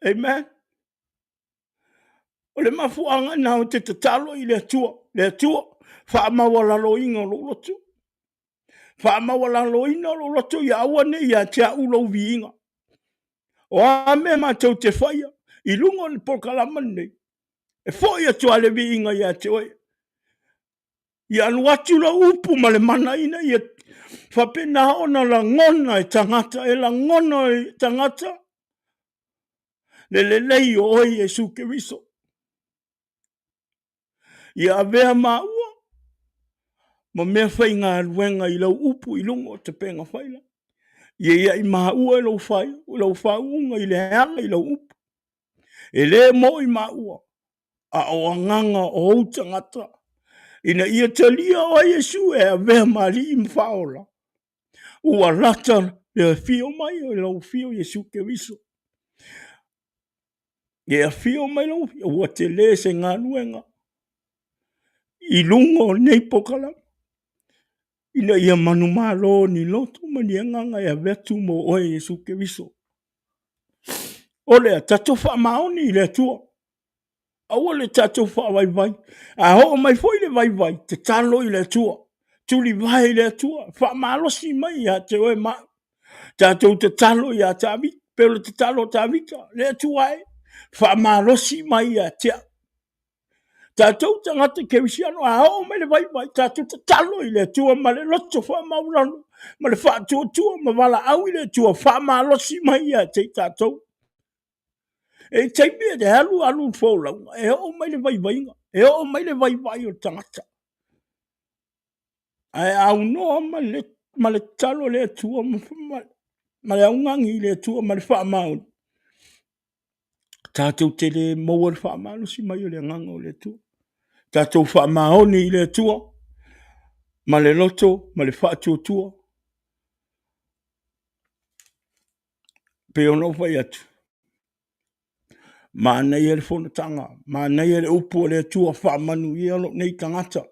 Amen. O le mafuaaga lena ou te tatalo i le Atua, le Atua, faamaualaloina o lou loto. Faamaualaloina lou loto ia aua ne i ia te au lou viiga. O a mea matou te faia i luga o le polokalama lenei, e foi atu lava le viiga ia te oe. Ia alu atu lau upu ma le mana ina ia faapena ona lagona e tagata, e lagona e tagata le lelei o oe Iesu Keriso. Ia avea maua ma mea faigaluega i lau upu i luga o tapega faila. Ia ia i maua i lou fai, lau faauuga i le ala i lau upu. E le moi maua, a o agaga o ou tagata, ina ia talia oe Iesu e avea ma alii ma faaola. Ua lata le afio mai o lau afio Iesu Keriso. E afio mai lau afio, ua tele se galuega i luga o lenei polokalame, ina ia manumalo ni loto ma ni agaga e ave atu mo oe Iesu Keriso. O lea, tatou faamaoni i le Atua. Aua le tatou faavaivai. A oo mai foi le vaivai, tatalo i le Atua. Tulivae i le Atua. Faamalosi mai ia te oe ma au. Tatou tatalo ia Tavita, pei o le tatalo a Tavita, le Atua e, faamalosi mai ia te au. Tatou tagata kerisiano, a oo mai le vaivai, tatou tatalo i le Atua ma le loto faamaualalo ma le faatuatua ma valaau i le Atua, faamalosi mai ia te i tatou. E i taimi e alu alu le folauga, e oo mai le vaivaiga, e oo mai le vaivai o le tagata. Ae aunoa ma le, ma le tatalo a le Atua ma, ma, ma le augani i le Atua ma le faamaoni, tatou te le maua le faamalosi mai o le agaga o le Atua. Tatou faamaoni i le Atua ma le loto ma le faatuatua. Pei ona ou fai atu, manaia le fonotaga, manaia le upu a le Atua, faamanuia lou nei tagata.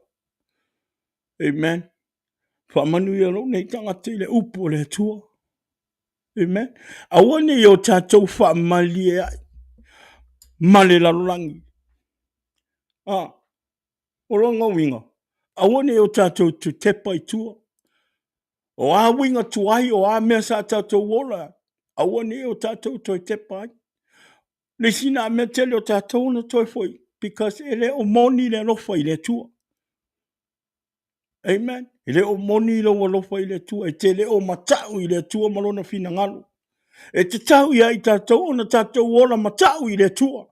Amen. Faamanuia lou nei tagata i le upu a le Atua. Amen. Aua ne i o tatou faamalie ai ma le lalolagi. Ah, o lona uiga, aua ne i o tatou tepa i tua. O a uiga tuai, o a mea sa tatou ola, aua ne i o tatou toe tepa ai. Le isi na mea tele o tatou na toe foi, because e le o moni le alofa i le Atua. Amen. E le o moni lou alofa i le Atua, e te le o matau i le Atua ma lona finagalo. E tatau ia i tatou ona tatou ola matau i le Atua.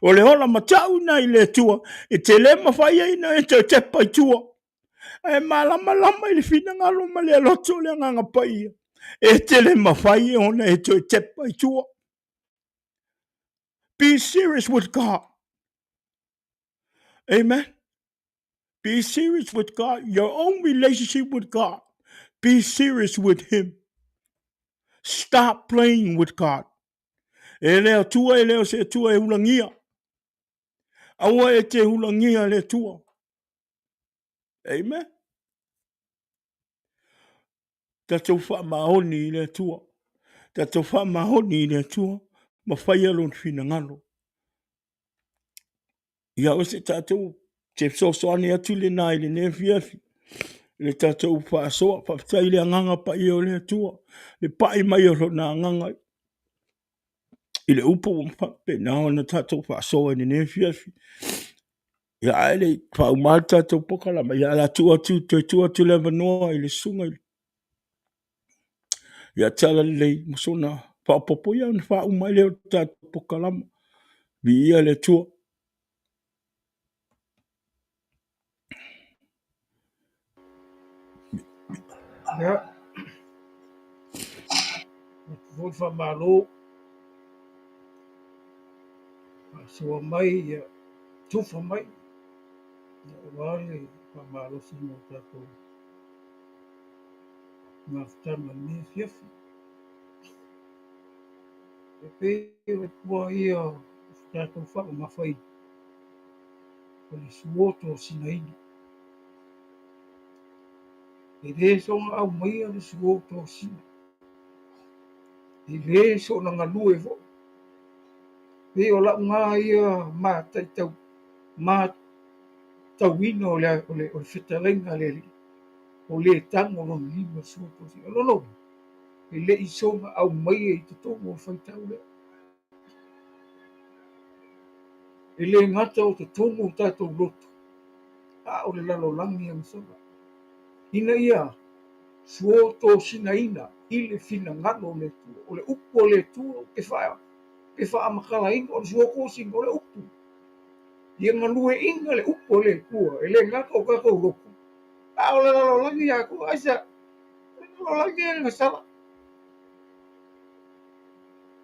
O le ola matau ina i le Atua, e te le mafai ai ona e toe tepa i tua. Ae malamalama i le finagalo ma le loto o le Agaga Paia, e te le mafai ona e toe tepa i tua. Be serious with God. Amen. Be serious with God. Your own relationship with God. Be serious with Him. Stop playing with God. E le Atua, e le o se Atua e ulagia. Aua e te ulagia le Atua. Amen. Tatou faamaoni i le Atua. Tatou faamaoni i le Atua ma faia lona finagalo. Ia o se tatou te fesoasoani atu lena i lenei afiafi i le tatou faasoa. Faafetai i le agaga paia o le Atua, le pai mai o lona agaga i le upu ua faapena ona tatou faasoa i lenei afiafi. Ia ae le i faauma le tatou polokalame, ia o le a tuu atu, toe tuu atu le avanoa i le susuga i ia Talalelei ma sona faaopoopo ia ona faauma ai lea o le tatou polokalame. Viia le Atua. Ia, atu foi le faamalo, faasoa mai, ia tufa mai, ia aua le faamalosiga o tatou mafutaga i lenei afiafi. E pei o le pua ia o se tatou faamamafaina, o le suo tosinaina. E le soona aumaia le suo tosina, e le soona galue foi. Pei o lau na ia matauina o le fetalaiga a le Alii. O le tago lona lima i le sua tosiga. O lona uiga, e le i soona aumaia i totonu o le faitau lea. E le gata o totonu o tatou loto, a o le lalolagi agasala, ina ia suotosinaina i le finagalo o le Atua. O le upu a le Atua ou te te faamatalaina, o le suotosina, o le upu. Ia galueaiina le upu a le Atua, e le gata o tatou loto, a o le lalolagi atoa. Aisea? O le lalolagi e gasala.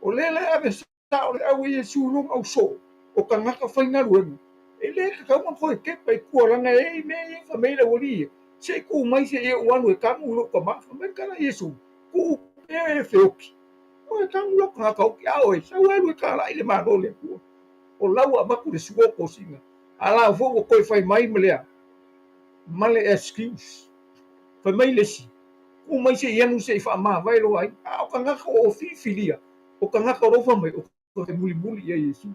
O lea la e ave sao le au e Iesu i lona ausoo, o tagata faigaluega, e le tatau ona toe tepa i tua leaga e i ai mea ia fai mai le aualii ia, se i tuu mai se i ou alu e tanu i lou tama. Fai mai le tala a Iesu, tuu pea e feoti, oe tanu lau tagata oti, a oe, sau e alu e talai le Malo o le Atua. O la ua avatu le sua tosina, a la foi ua toe fai mai ma le a? Ma le excuse. Fai mai le isi, tuu mai se i alu se i faamavae lou aiga. A o tagata o filifilia, o tagata o lo o fai mai, o tagata e mulimuli i ai Iesu.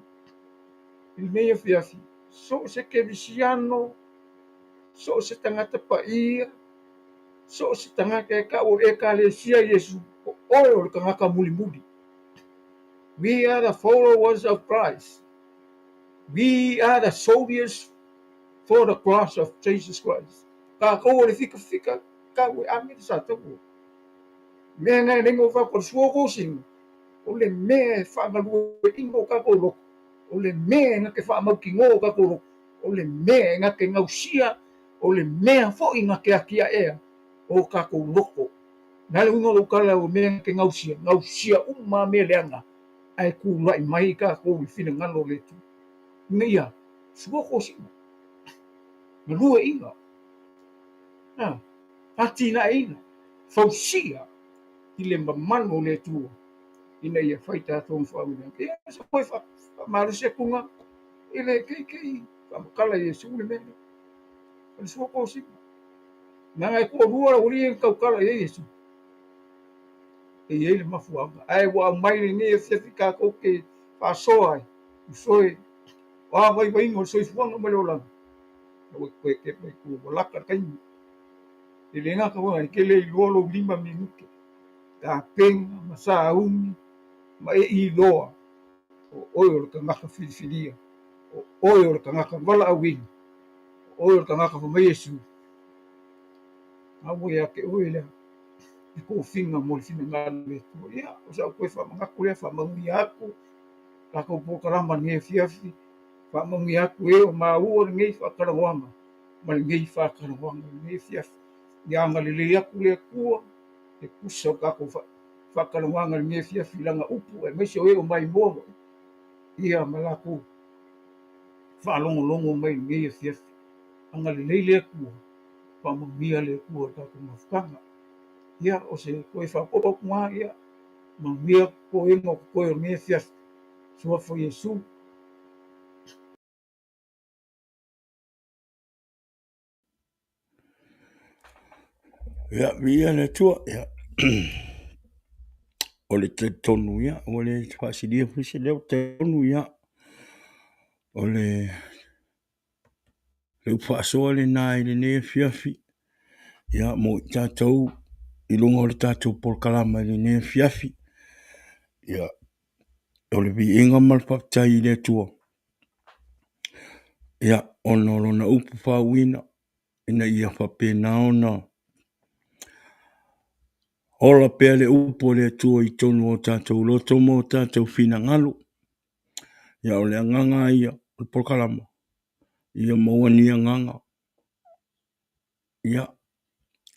I lenei afiafi, so o se kerisiano, so o se tagata paia, so o se tagata e tau o le Ekalesia Iesu, o oe o le tagata mulimuli. We are the followers of Christ. We are the soldiers for the cross of Jesus Christ. Tatou o le fikafika tau e ame le sa taua. Mea na e lengo fa ko sua ko sing. O le mea e whangalue ingo ka ko loko. O le mea e ngake whaamauki ngo ka ko loko. O le mea e ngake ngausia. O le mea fo i ngake akia ea o ka ko loko. Na le uiga o lou tala o mea ngake gausia, gausia uma mea leaga, ae tulai mai tatou i finagalo o le Atua. Ina ia sua tosiga, galueaiina, atinaeina, fausia i le mamalu o le Atua ina ia fai tatou ma faamanuiaga. Ia, se koe faamalosi atuga i le keikei faamatala i Iesu le mea lea. O le sua tosiga. Leaga e toalua le aualii ia na tautala i ai Iesu. E i ai le mafuaaga. Ae ua aumai lenei afiafi tatou te faasoa ai, usoe, o a vaivaiga o le soifuaga ma le olaga, aua e toe tepa i tua, ua lata le taimi. E le gata ua e te le iloa lou 5 minute, tapena ma sauni ma e iloa o oe o le tagata filifilia, o oe o le tagata valaauina, o oe o le tagata fai mai Iesu, A ua ia te oe lea le tofiga mo le finagalo o le Atua. Ia, o sau toe faamanatu lea, faamanuia atu tatou polokalama i lenei afiafi, faamanuia atu e o maua lenei faatalanoaga ma lenei faatalanoaga i lenei afiafi. Ia agalelei atu le Atua e tusa o le tatou faatalanoaga i lenei afiafi i lana upu aemaise o e o maimoa foi ia ma latou faalogologo mai i lenei afiafi. Agalelei le Atua, faamanuia le Atua i le tatou mafutaga. Ia, o se toe faaopoopo atu lena, ia, manuia toega o totoe o lenei afiafi. Suafa o Iesu. Ia, viia le Atua, ia. O le talitonu ia, ua le faasilia foi se leo, talitonu ia, o le upu faasoa lena i lenei afiafi, ia mo i tatou i luga o le tatou polokalama i lenei afiafi. Ia, o le viiga ma le faafetai i le Atua, ia, ona o lona upu faauuina ina ia faapena ona ola pea le upu a le Atua i totonu o tatou loto ma o tatou finagalo. Ia, o le agaga lava ia o le polokalama, ia maua ni agaga, ia,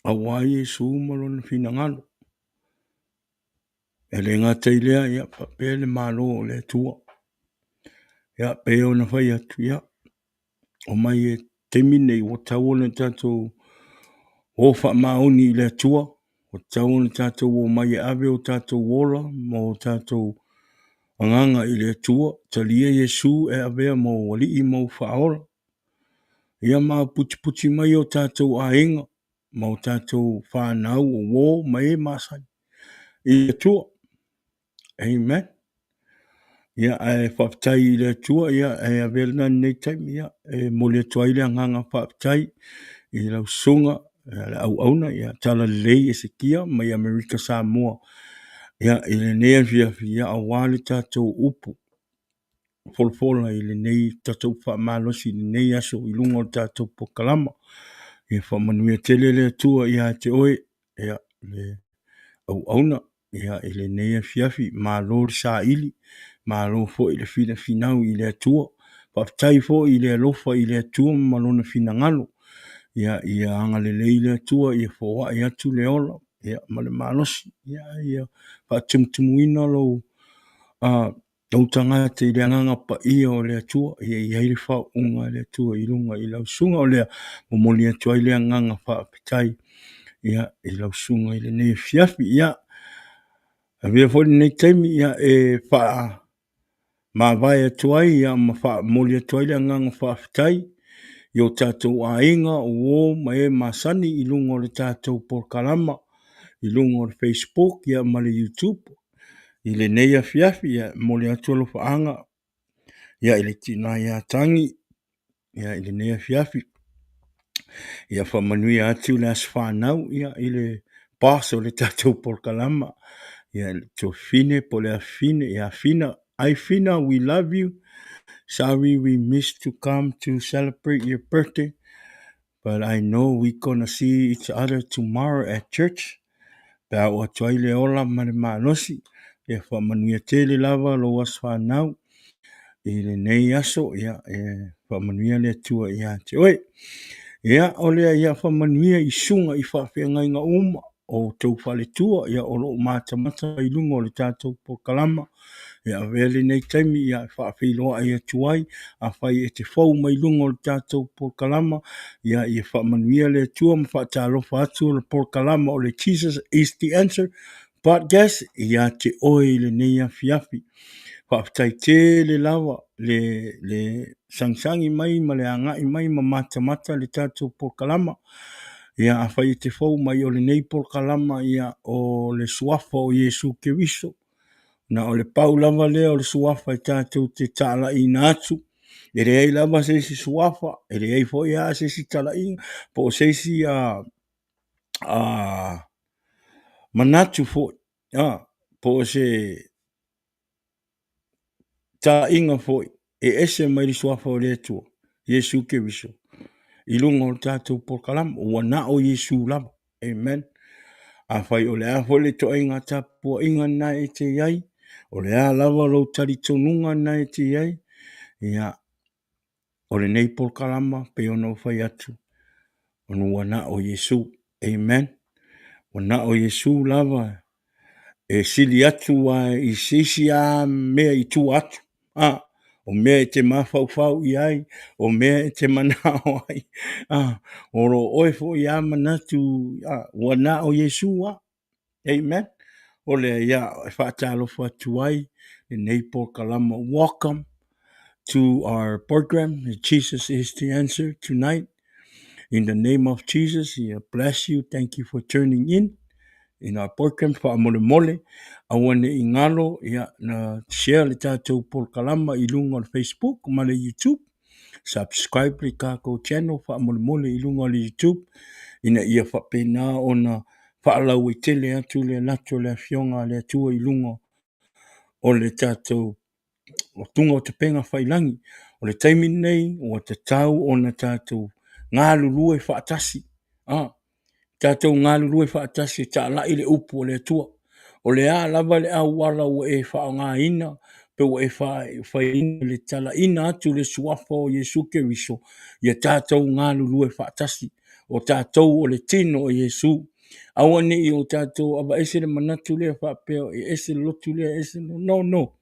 aua Iesu ma lona finagalo. E le gata i lea, ia, faapea le Malo o le Atua. Ia, pei ona fai atu, ia, omai e taimi lenei ua tatau ona tatou o faamaoni i le Atua, ua tatau ona tatou omai e ave o tatou ola ma o tatou agaga i le Atua, talia Iesu e avea ma ou Alii ma ou Faaola. Ia ma putiputi mai o tatou aiga ma o tatou fanau o uo ma e masani i le Atua. Amen. Ia, ae faafetai i le Atua, ia, e avea lena lenei taimi, ia, e momoli atu ai le agaga faafetai i lau susuga le auauna, ia, Talalelei Esekia mai Amerika Samoa, ia, i lenei afiafi, ia, aua le tatou upu folafola i lenei tatou faamalosi i lenei aso i luga o le tatou polokalama. Ia faamanuia tele le Atua ia te oe, ia, le auauna, ia, i lenei afiafi. Malo le saili, malo foi le finafinau i le Atua. Faafetai foi i le alofa i le Atua ma lona finagalo. Ia, ia agalelei le Atua ia foai atu le ola, ia, ma le malosi. Ia, ia faatumutumuina lou lou tagata i le agaga paia o le Atua, ia i ai le faauuga a le Atua i luga i lau susuga. O lea momoli atu ai le agaga faafetai, ia, i lau susuga i lenei afiafi. Ia, avea foi lenei taimi, ia, e faamavae atu ai, ia, ma faamomoli atu ai le agaga faafetai i o tatou aiga, o uo ma e masani i luga o le tatou polokalama, i luga o le Facebook, ia, ma le YouTube. I lenei afiafi, ia, e momoli atu alofaaga, ia, i le tina ia Tagi, ia, i lenei afiafi. Ia faamanuia atu le aso fanau, ia, i le boss o le tatou polokalama, ia, le tuafafine po o le afafine ia Fina. Hi Fina, we love you. Sorry we missed to come to celebrate your birthday, but I know we gonna see each other tomorrow at church. Pe a oo atu ai le ola ma le malosi, ia faamanuia tele lava lou aso fanau i lenei aso, ia, e faamanuia le Atua ia te oe. Ia, o lea, ia faamanuia i susuga i faafeagaiga uma o outou faletua, ia, o lo o matamata i luga o le tatou polokalama. Ia avea lenei taimi, ia, e faafeiloai atu ai, afai e te fou mai luga o le tatou polokalama, ia, ia faamanuia le Atua ma faatalofa atu le polokalama o le Jesus is the Answer Podcast ia te oe i lenei afiafi. Faafetai tele lava le, le sagisagi mai ma le agai mai ma matamata le tatou polokalama. Ia, afai e te fou mai o lenei polokalama, ia, o le suafa o Iesu Keriso. Na o le pau lava lea o le suafa e tatou te talaiina atu. E leai lava se isi suafa, e leai foi lava se isi talaiga, po o se isi manatu foi, po o se talaiga foi e ese mai le suafa o le Atua, Iesu Keriso, i luga o le tatou polokalama. Ua na o Iesu lava. Amen. Afai o le a foi le ituaiga tapuaiga lena e te i ai, o le a lava lou talitonuga lena e te i ai, ia, o lenei polokalama pei ona ou fai atu, ona ua na o Iesu. Amen. Ua na o Iesu lava e sili atu a i se isi a mea i tua atu. A, o mea e te mafaufau i ai, o mea e te manao ai, a, o lo oe foi a manatu, a, ua na o Iesu a. Amen. O lea, ia, e faatalofa atu ai lenei polokalama. Welcome to our program, Jesus is the Answer tonight. In the name of Jesus, yeah, bless you. Thank you for tuning in in our program. Faamolemole, aua ne i galo, ia, na share le tatou polokalama i luga o le Facebook ma le YouTube. Subscribe le tatou channel faamolemole i luga o le YouTube ina ia faapena ona faalauaitele atu le lato o le Afioga a le Atua i luga o le tatou luga o tapega faiilagi. O le taimi lenei ua tatau ona tatou galulue faatasi. Ah, tatou galulue faatasi e talai le upu o le Atua. O le a lava le auala ua e faaaogaina pe ua e faiina le talaina atu le suafa o Iesu Keriso, ia tatou galulue faatasi. O tatou o le tino o Iesu. Aua ne i o tatou aveese le manatu lea faapea e ese le lotu lea, e ese. No, no.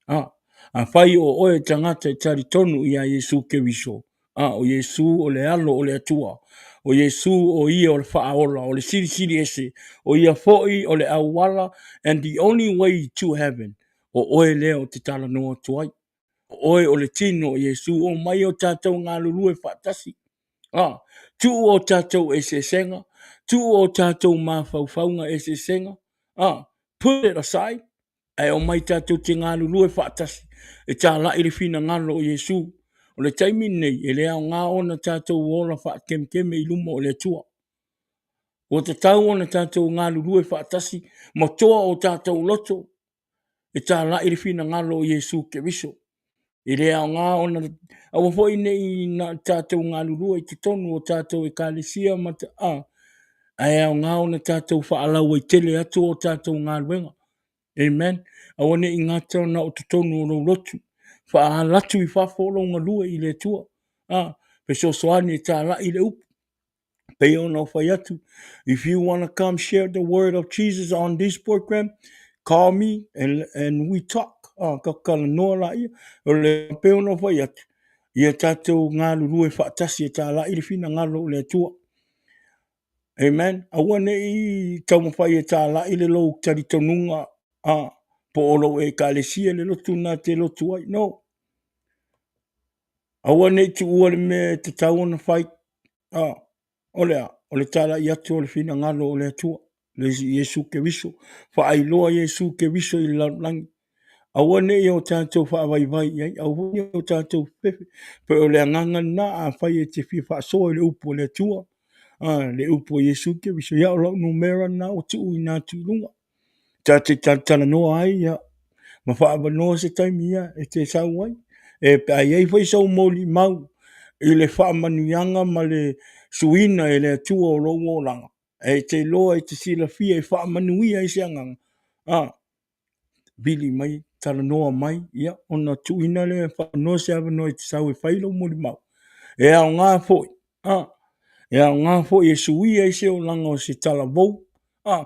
Ah, afai o oe tagata e talitonu ia Iesu Keriso, ah, o Iesu o le alo o le Atua, o Iesu o ia o le faaola, o le silisili ese, o ia foi o le auala, and the only way to heaven, o oe lea o te talanoa atu ai. O oe o le tino o Iesu, o mai o tatou galulue faatasi. Ah, tuu o tatou eseesega, tuu o tatou mafaufauga eseesega, ah, put it aside, ae omai tatou te galulue faatasi e talai le finagalo o Iesu. O le taimi lenei, e le aoga ona tatou ola faakemekeme i luma o le Atua. Ua tatau ona tatou galulue faatasi ma toa o tatou loto e talai le finagalo o Iesu Keriso. E le aoga ona aua foi ne i na o tatou galulue i totonu o tatou ekalesia ma a, ae aoga ona tatou faalauaitele atu o tatou galuega. Amen. Aua ne i gata na o totonu o lou lotu. Faaala atu i fafo lou galue i le Atua. A, fesoasoani e talai le upu. Pei ona ou fai atu, if you want to come share the word of Jesus on this program, call me and, and we talk. Ah, ka talanoa laia. O le pei ona ou fai atu, ia tatou galulue faatasi e talai le finagalo o le Atua. Amen. Aua ne i taumafai e talai le lou talitonuga ah, po o lou ekalesia le lotu na te lotu ai. No. Aua ne i tuua le mea e tatau ona fai. Ah, o le a? O le talai atu o le finagalo o le Atua, le Iesu Keriso, faailoa Iesu Keriso i le lalolagi. Aua ne i o tatou faavaivai i ai, aua ne i o tatou fefe. Pei o le agaga lena, afai e te fia faasoa i le upu a le Atua, ah, le upu a Iesu Keriso, ia o lau numera lena ua tuuina atu i luga. Ta te talatalanoa ai, ia, ma faaavanoa se taimi ia e te sau ai. E pe a i ai foi sou molimau i le faamanuiaga ma le suiina e le Atua o lou olaga, e te iloa e te silafia e faamanuia ai se agaga, a, vili mai, talanoa mai, ia, ona tuuina lea e faanoa se avanoa e te sau e fai lou molimau. E aoga foi, a, e aoga foi e suia ai se olaga o se talavou, a,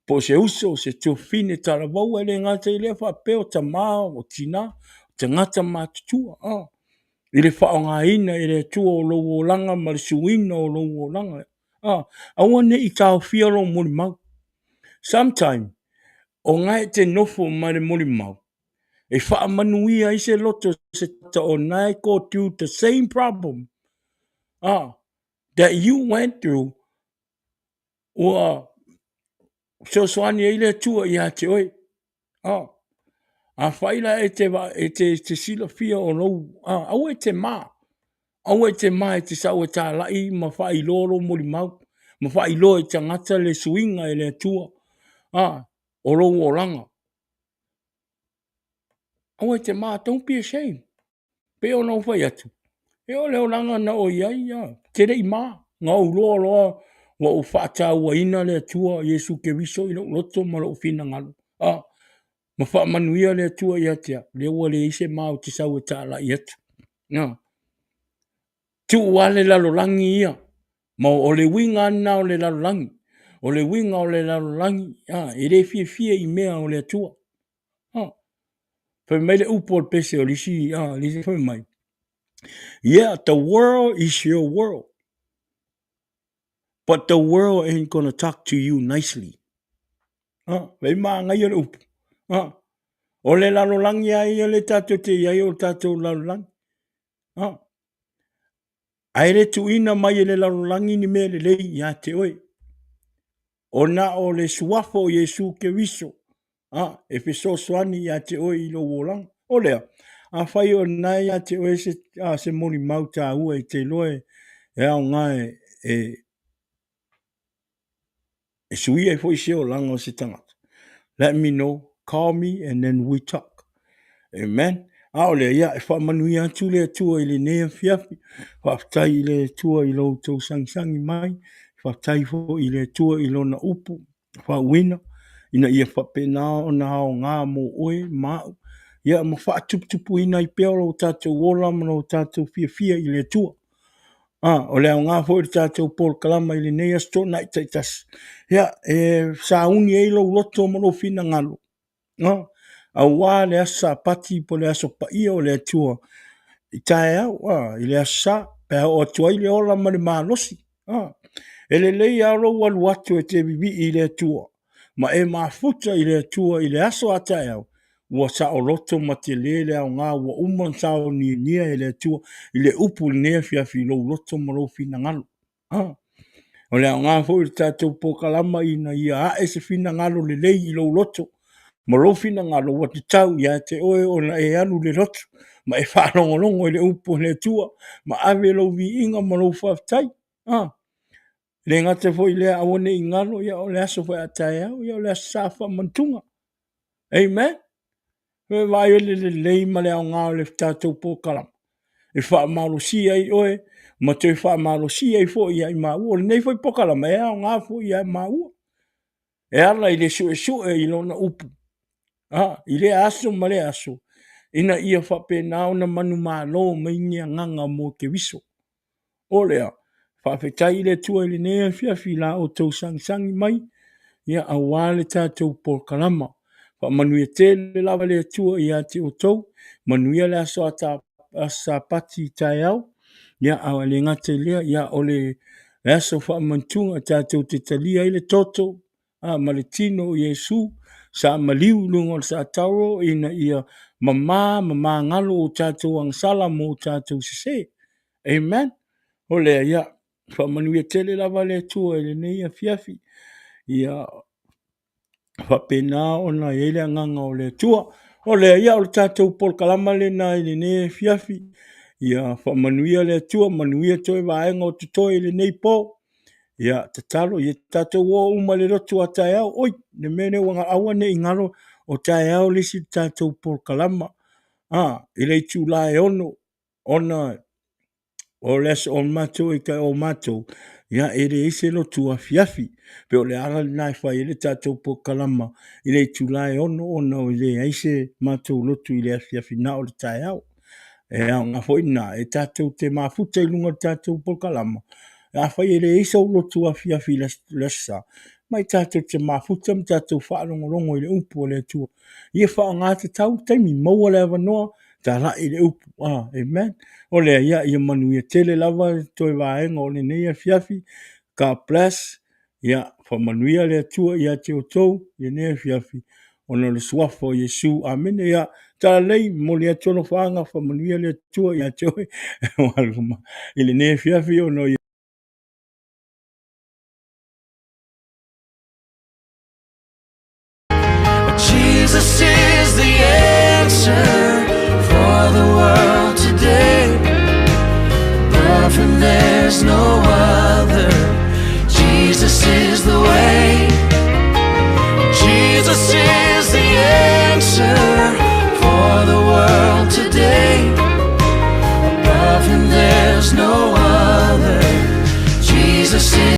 po o se uso, o se tuafafine talavou, e le gata i lea faapea o tama, o tina, o tagata matutua, a, i le faaaogaina e le Atua o lou olaga ma le suiina o lou olaga. A, aua ne i taofia lou molimau. Sometime, o na e te nofo ma le molimau, e faamanuia ai se loto se tagata o na e go through the same problem that you went through, ua fesoasoani ai le Atua ia te oe. Afai la e te, e te, te silafia o lou, aua e te mā, aua e te mā e te sau e tālai ma faailoa lou molimau, ma faailoa i tagata le suiga e le Atua, o lou olaga. Aua e te mā, don't be ashamed. Pei ona ou fai atu, e o le olaga na o i ai, ia, te le i mā. Na ou loa loa ua ou faatauaina le Atua Iesu Keriso i lou loto ma lou finagalo. A, ma faamanuia le Atua ia te au, lea ua leai se mā ou te sau e talai atu. Na. Tuu lava le lalolagi ia. Ma o le uiga lena o le lalolagi. O le uiga o le lalolagi, a, e le fiafia i mea o le Atua. A, fai mai le upu o le pese o le isi, a, le isi fai mai, yeah, the world is your world, but the world ain't gonna talk to you nicely. A, fai māngaia le upu. A, o le lalolagi a ia le tatou te i ai o le tatou lalolagi. A, ae le tuuina mai e le lalolagi ni mea lelei ia te oe. Ona o le suafa o Iesu Keriso, a, e fesoasoani ia te oe i lou olaga. O lea, afai o lena ia te oe se, a, se molimau taua e te iloa e, e aoga e, e, e suia ai foi se olaga o se tagata. Let me know, call me and then we talk. Amen. A o lea, ia, e faamanuia atu le Atua i lenei afiafi. Faafetai i le Atua i lo outou sagisagi mai. Faafetai foi i le Atua i lona upu faauuina, ina ia faapena ona aoga mo oe ma au. Ia, ma faatuputupuina ai pea lo tatou ola ma lo tatou fiafia i le Atua. A, o le aoga foi o le tatou polokalama i lenei Aso Toonai taitasi, ia, e sauni ai lou loto ma lou finagalo, a, aua le Aso Sapati po o le Aso Paia o le Atua i taeao, a, i le Aso Sa, pe a oo atu ai le ola ma le malosi. A, e lelei lava lou alu atu e te vivii i le Atua, ma e mafuta i le Atua i le aso a taeao, ua saoloto ma tele le aoga ua uma ona saoniania e le Atua i le upu i lenei afiafi i lou loto ma lou finagalo. A, o le aoga foi o le tatou polokalama ina ia ae se finagalo lelei i lou loto ma lou finagalo ua tatau ia te oe ona e alu i le loto ma e faalogologo i le upu a le Atua ma ave lou viiga ma lou faafetai. A, E le gata foi i lea, aua ne i galo, ia o le aso foi a taeao, ia o le aso sa faamantuga. Amen. E vaai o le lelei ma le aoga o le tatou polokalama e faamalosia ai oe ma toe faamalosia ai foi ia i maua. O lenei foi polokalama e aoga foi ia maua e ala i le suesue i lona upu a, i lea aso ma lea aso, ina ia faapena ona manumalo mai ni agaga mo Keriso. O lea, faafetai i le Atua i lenei afiafi i la outou sagisagi mai, ia aua le tatou polokalama. Faamanuia tele lava le Atua ia te outou, manuia le aso Sapati taeao, ia a le gata i lea, ia o le aso faamantuga tatou te talia ai le toto ma le tino o Iesu sa maliu i luga o le satauro ina ia mama ma magalo o tatou agasala mo tatou sese. Amen. O lea, ia, faamanuia tele lava le Atua i lenei afiafi. Ia faapena ona i ai le agaga o le Atua. O lea, ia, o le tatou polokalama lena i lenei afiafi. Ia faamanuia le Atua, manuia toe vaega o totoe i lenei po. Ia tatalo, ia tatou o uma i le lotu a taeao. Oi, le mea lea ua aua ne i galo o taeao le isi tatou polokalama. I le itula e 6 ona o le aso o matou e o matou, ia e leai se lotu afiafi. Pe o le ala lena e fai ai le tatou polokalama i le itula e 6 ona e leai se matou lotu i le afiafi na o le taeao. E aoga foi lena e tatou te mafuta i luga o le tatou polokalama. Afai e leai sou lotu afiafi i le Aso Sa, mai tatou te mafuta ma tatou faalogologo i le upu a le Atua. Ia faaaoga tatau le taimi, maua le avanoa, talai le upu. Amen. O lea, ia, ia manuia tele lava le toe vaega o lenei afiafi. God bless. Ia, faamanuia le Atua ia te outou i lenei afiafi ona o le suafa o Iesu. Amene. Ia, talalelei, momoli atu alofaaga, faamanuia le Atua ia te oe i lenei afiafi ona o Jesus is the answer for the world today. Above him there's no